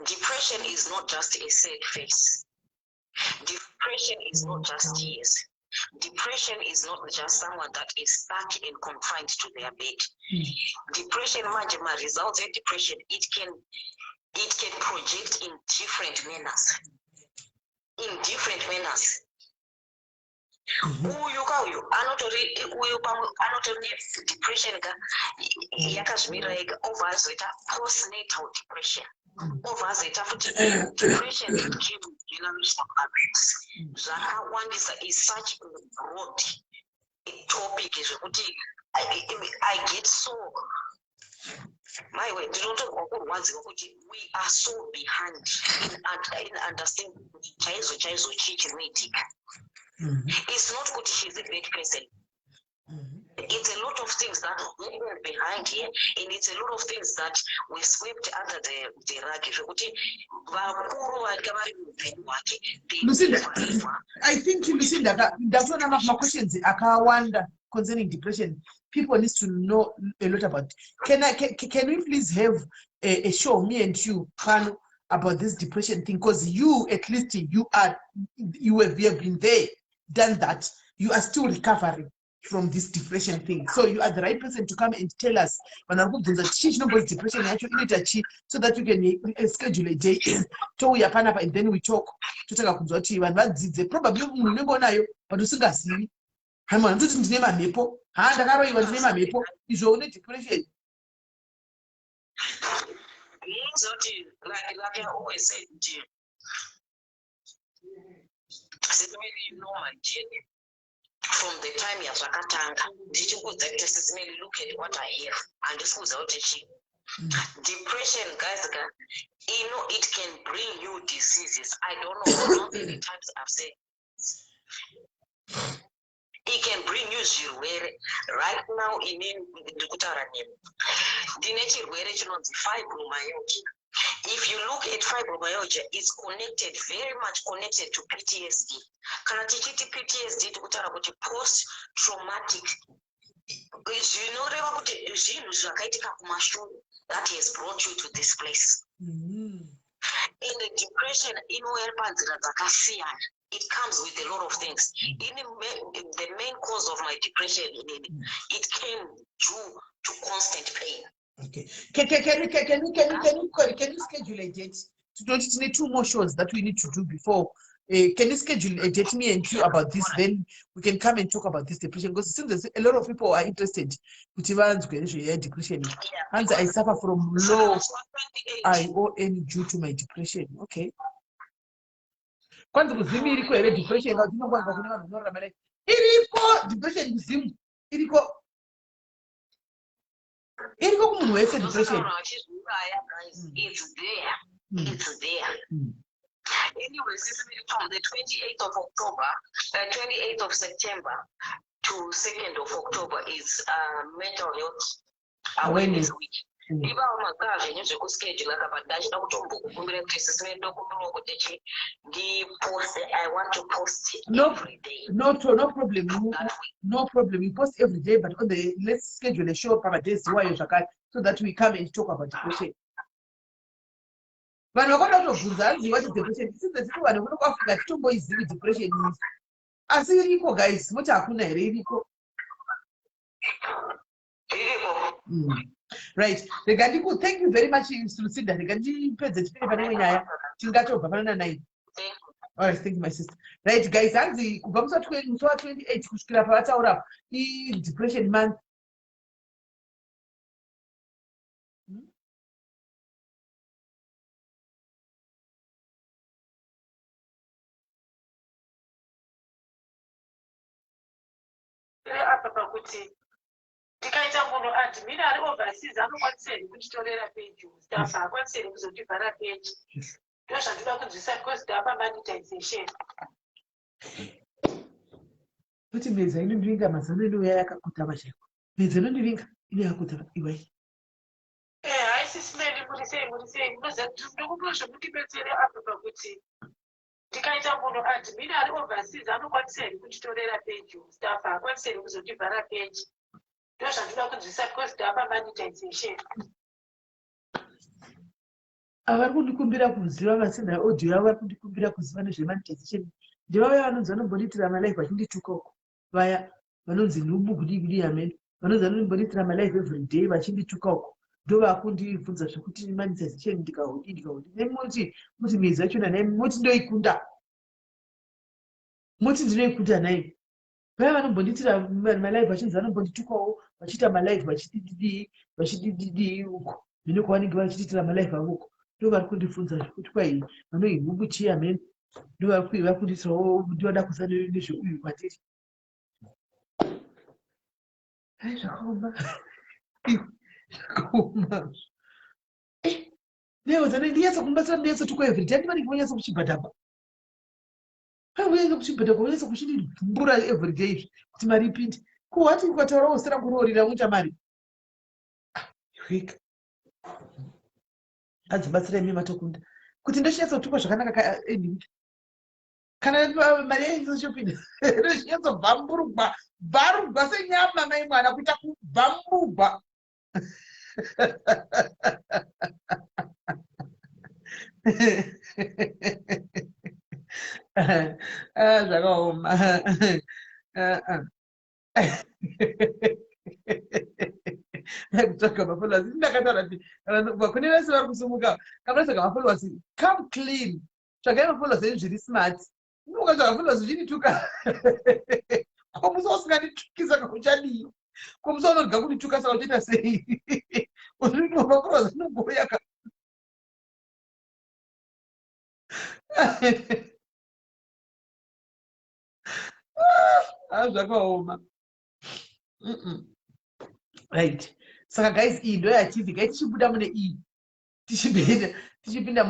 depression is not just a sad face. Depression is not just tears. Depression is not just someone that is stuck and confined to their bed. Depression manje, ma-results depression, it can project in different manners, in different manners. Uyu ka uyu anotori, uyu pamwe anotori nedepression ka yakazvimirira ega, obva azoita postnatal depression, obva azoita futi depression that came with generational abuse. Zvakawandisa, is such a broad topic zvekuti I get so, maiwe, ndinotorwa kurwadziwa kuti we are so behind in understanding kuti chaizvo chaizvo chii chinoitika. It's not kuti she's a bad person. It's a lot of things that happen behind here, and it's a lot of things that were swept under the rug, zvekuti vakuru vanga vari muupenyu hwake, they Lucinda, never ever I think, Lucinda, ndatoona maquestions akawanda concerning depression. People need to know a lot about. Can we please have a show, me and you, pano, about this depression thing? Because you, at least you have been there, done that. You are still recovering from this depression thing. So you are the right person to come and tell us. Vanhu vari kubvunza chii chinombonzi depression yacho, inoita chii, so that you can schedule a day, touya panapa and then we talk, totanga kunzwa kuti vanhu vadzidze. Probably munhu unenge unayo but usingazivi. Hai, munhu anototi ndine mamhepo, ha, ndakaroyiwa, ndine mamhepo, izvo une depression. Munozoti, like I always say kuti Sis Melly, you know my journey from the time yazvakatanga. Ndichikuudza kuti, Sis Melly, look at what I have. Handisi kuudza kuti chii. Depression, guys ka, you know it can bring you diseases. I don't know how many times I've said it can bring you zvirwere. Right now, inini ndiri kutaura nemi, ndine chirwere chinonzi fibromyalgia. If you look at fibromyalgia, it's connected, very much connected to PTSD. Kana tichiti PTSD, tikutaura kuti post traumatic, zvinoreva kuti zvinhu zvakaitika kumashure that has brought you to this place. And the depression inouya panzira dzakasiyana. It comes with a lot of things. The main cause of my depression inini, it came due to constant pain. Okay. Can you schedule a date? Don't need two more shows that we need to do before. Can you schedule a date, me and you, about this? Then we can come and talk about this depression, because it seems there's a lot of people are interested. Kuti vanzwe nezve depression. Yeah. Hanzi I suffer from Saka low musi wa 28 iron due to my depression. Okay. Kwanzi kuZimu iriko here depression? Kana tinongwanza kune vanhu vanorarama nayo. Iriko depression kuZimu. Iriko. Iriko kumunhu wese Ndosaka depression. vanhu vachizviuraya, guys. It's there. It's there. Anyway, sis, from the 28th of October, 28th of September to 2nd of October is Mental Health Awareness Awareness. Week. Ivawo makaa zvenyu zvekuschedule ka, but ndachida kutombokukumbira kuti sisi, ndokumbirawo kuti chi ndiposte. I want to post No. every day No problem. that week. No problem. You post every day, but on the let's schedule a show pamadays iwayo zvakare so that we come and talk about depression. Vanhu vakwada kutobvunza, hanzi what is depression? Since tiri vanhu kuno kuAfrica, titomboizivi depression iyi, asi iriko, guys. Moti hakuna here? Iriko. Iriko. Right, rega ndiku thank you very much, Lucinda. Rega ndipedze, tipinde pane imwe nyaya, tingatobva panana 9. Thank you. Alright, thank you, my sister. Right, guys, hanzi kubva musi wa28 kusvikira pavataura i-depression month. Apa pakuti tikaita munhu admin ari overseas, anokwanisa here kutitorera page? Staff haakwanisi here kuzotivhara page? Ndo zvandinoda kunzwisa, because ndapa monetization. Kuti mhedza inondivinga mazano inouya yakakotama chaiko. Mhedza inondivinga ino yakakotama iwai. Hai Sis Melly, muri sei? Muri sei? Munoziva kuti ndokumbira zvemutibetsere apa pakuti tikaita munhu admin ari overseas, anokwanisa here kutitorera page? Staff haakwanisi here kuzotivhara page? Ndo zvandinoda kunzwisa, because ndapa monetization. Vari kundikumbira kuziva vasina audio yavo, vari kundikumbira kuziva nezvemonetization. Ndivavaya vanonzi vanombondiitira malive vachindituka uko, vaya vanonzi nhubu kudii kudii, amene vanonzi vanombondiitira malive every day vachindituka uko, ndo vakundibvunza zvekuti monetization ndikahodii, ndikahodii. Nemuti muti midzi yachona nai, muti ndoikunda, muti ndinoikunda nai. Vaya vanombondiitira malive vachinzi vanombonditukawo, vachiita malive vachidididii, vachidididii uko mhino kwavanenge vachitiitira malive avo uko, ndo vari kundibvunza zvekuti kwai vanoinhubu chii, amene ndo vari kundiitirawo, ndivada kuziva nezveuyu kwatiri. Ai, zvakaoma, zvakaoma. Neodzana ndinyatsa kumubatsira, ndinyatsotukwa everyday, andivanenge vanyatsa kuchibhadhagwa, vanyatsa kuchibhadhagwa, vanyatsa kuchindibvumbura everyday izvi kuti mari ipinde. Kuhati ukataurawo zita rangu roorira unoita mari weka. Adzibatsirai imi matokunda kuti ndochinyatsotukwa zvakanaka anyway. Kana mari yaisopinda, ndochinyatsobvamburugwa bvarugwa senyama mai mwana, kuita kubvamburugwa. Ah, zvakaoma. Ah, ah. Kutsvaga mafollowers, ndakataura kuti kune vese vari kusumuka, kana mafollowers, come clean, tsvagai mafollowers enyu zviri smart. Ukatsvaga followers zvichinituka, ko musi usinganditukisa kauchadii? Ko musi unorega kundituka, saka uchiita sei? Mafollowers anongouya ka. Ah, zvakaoma. Right, saka guys, iyi ndo yatv gai. Tichibuda mune iyi, tichipinda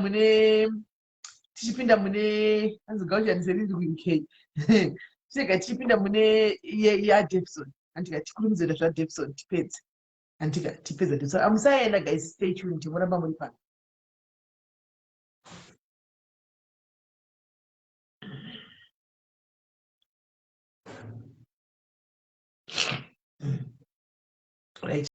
mune anzi gauchaniseri kuUK, tirega tichipinda mune yaDevson, andika tikurumidze zvaDevson tipedze, andika tipedza Devson. Amusaenda, guys, stay tuned, muramba muri pano. Right.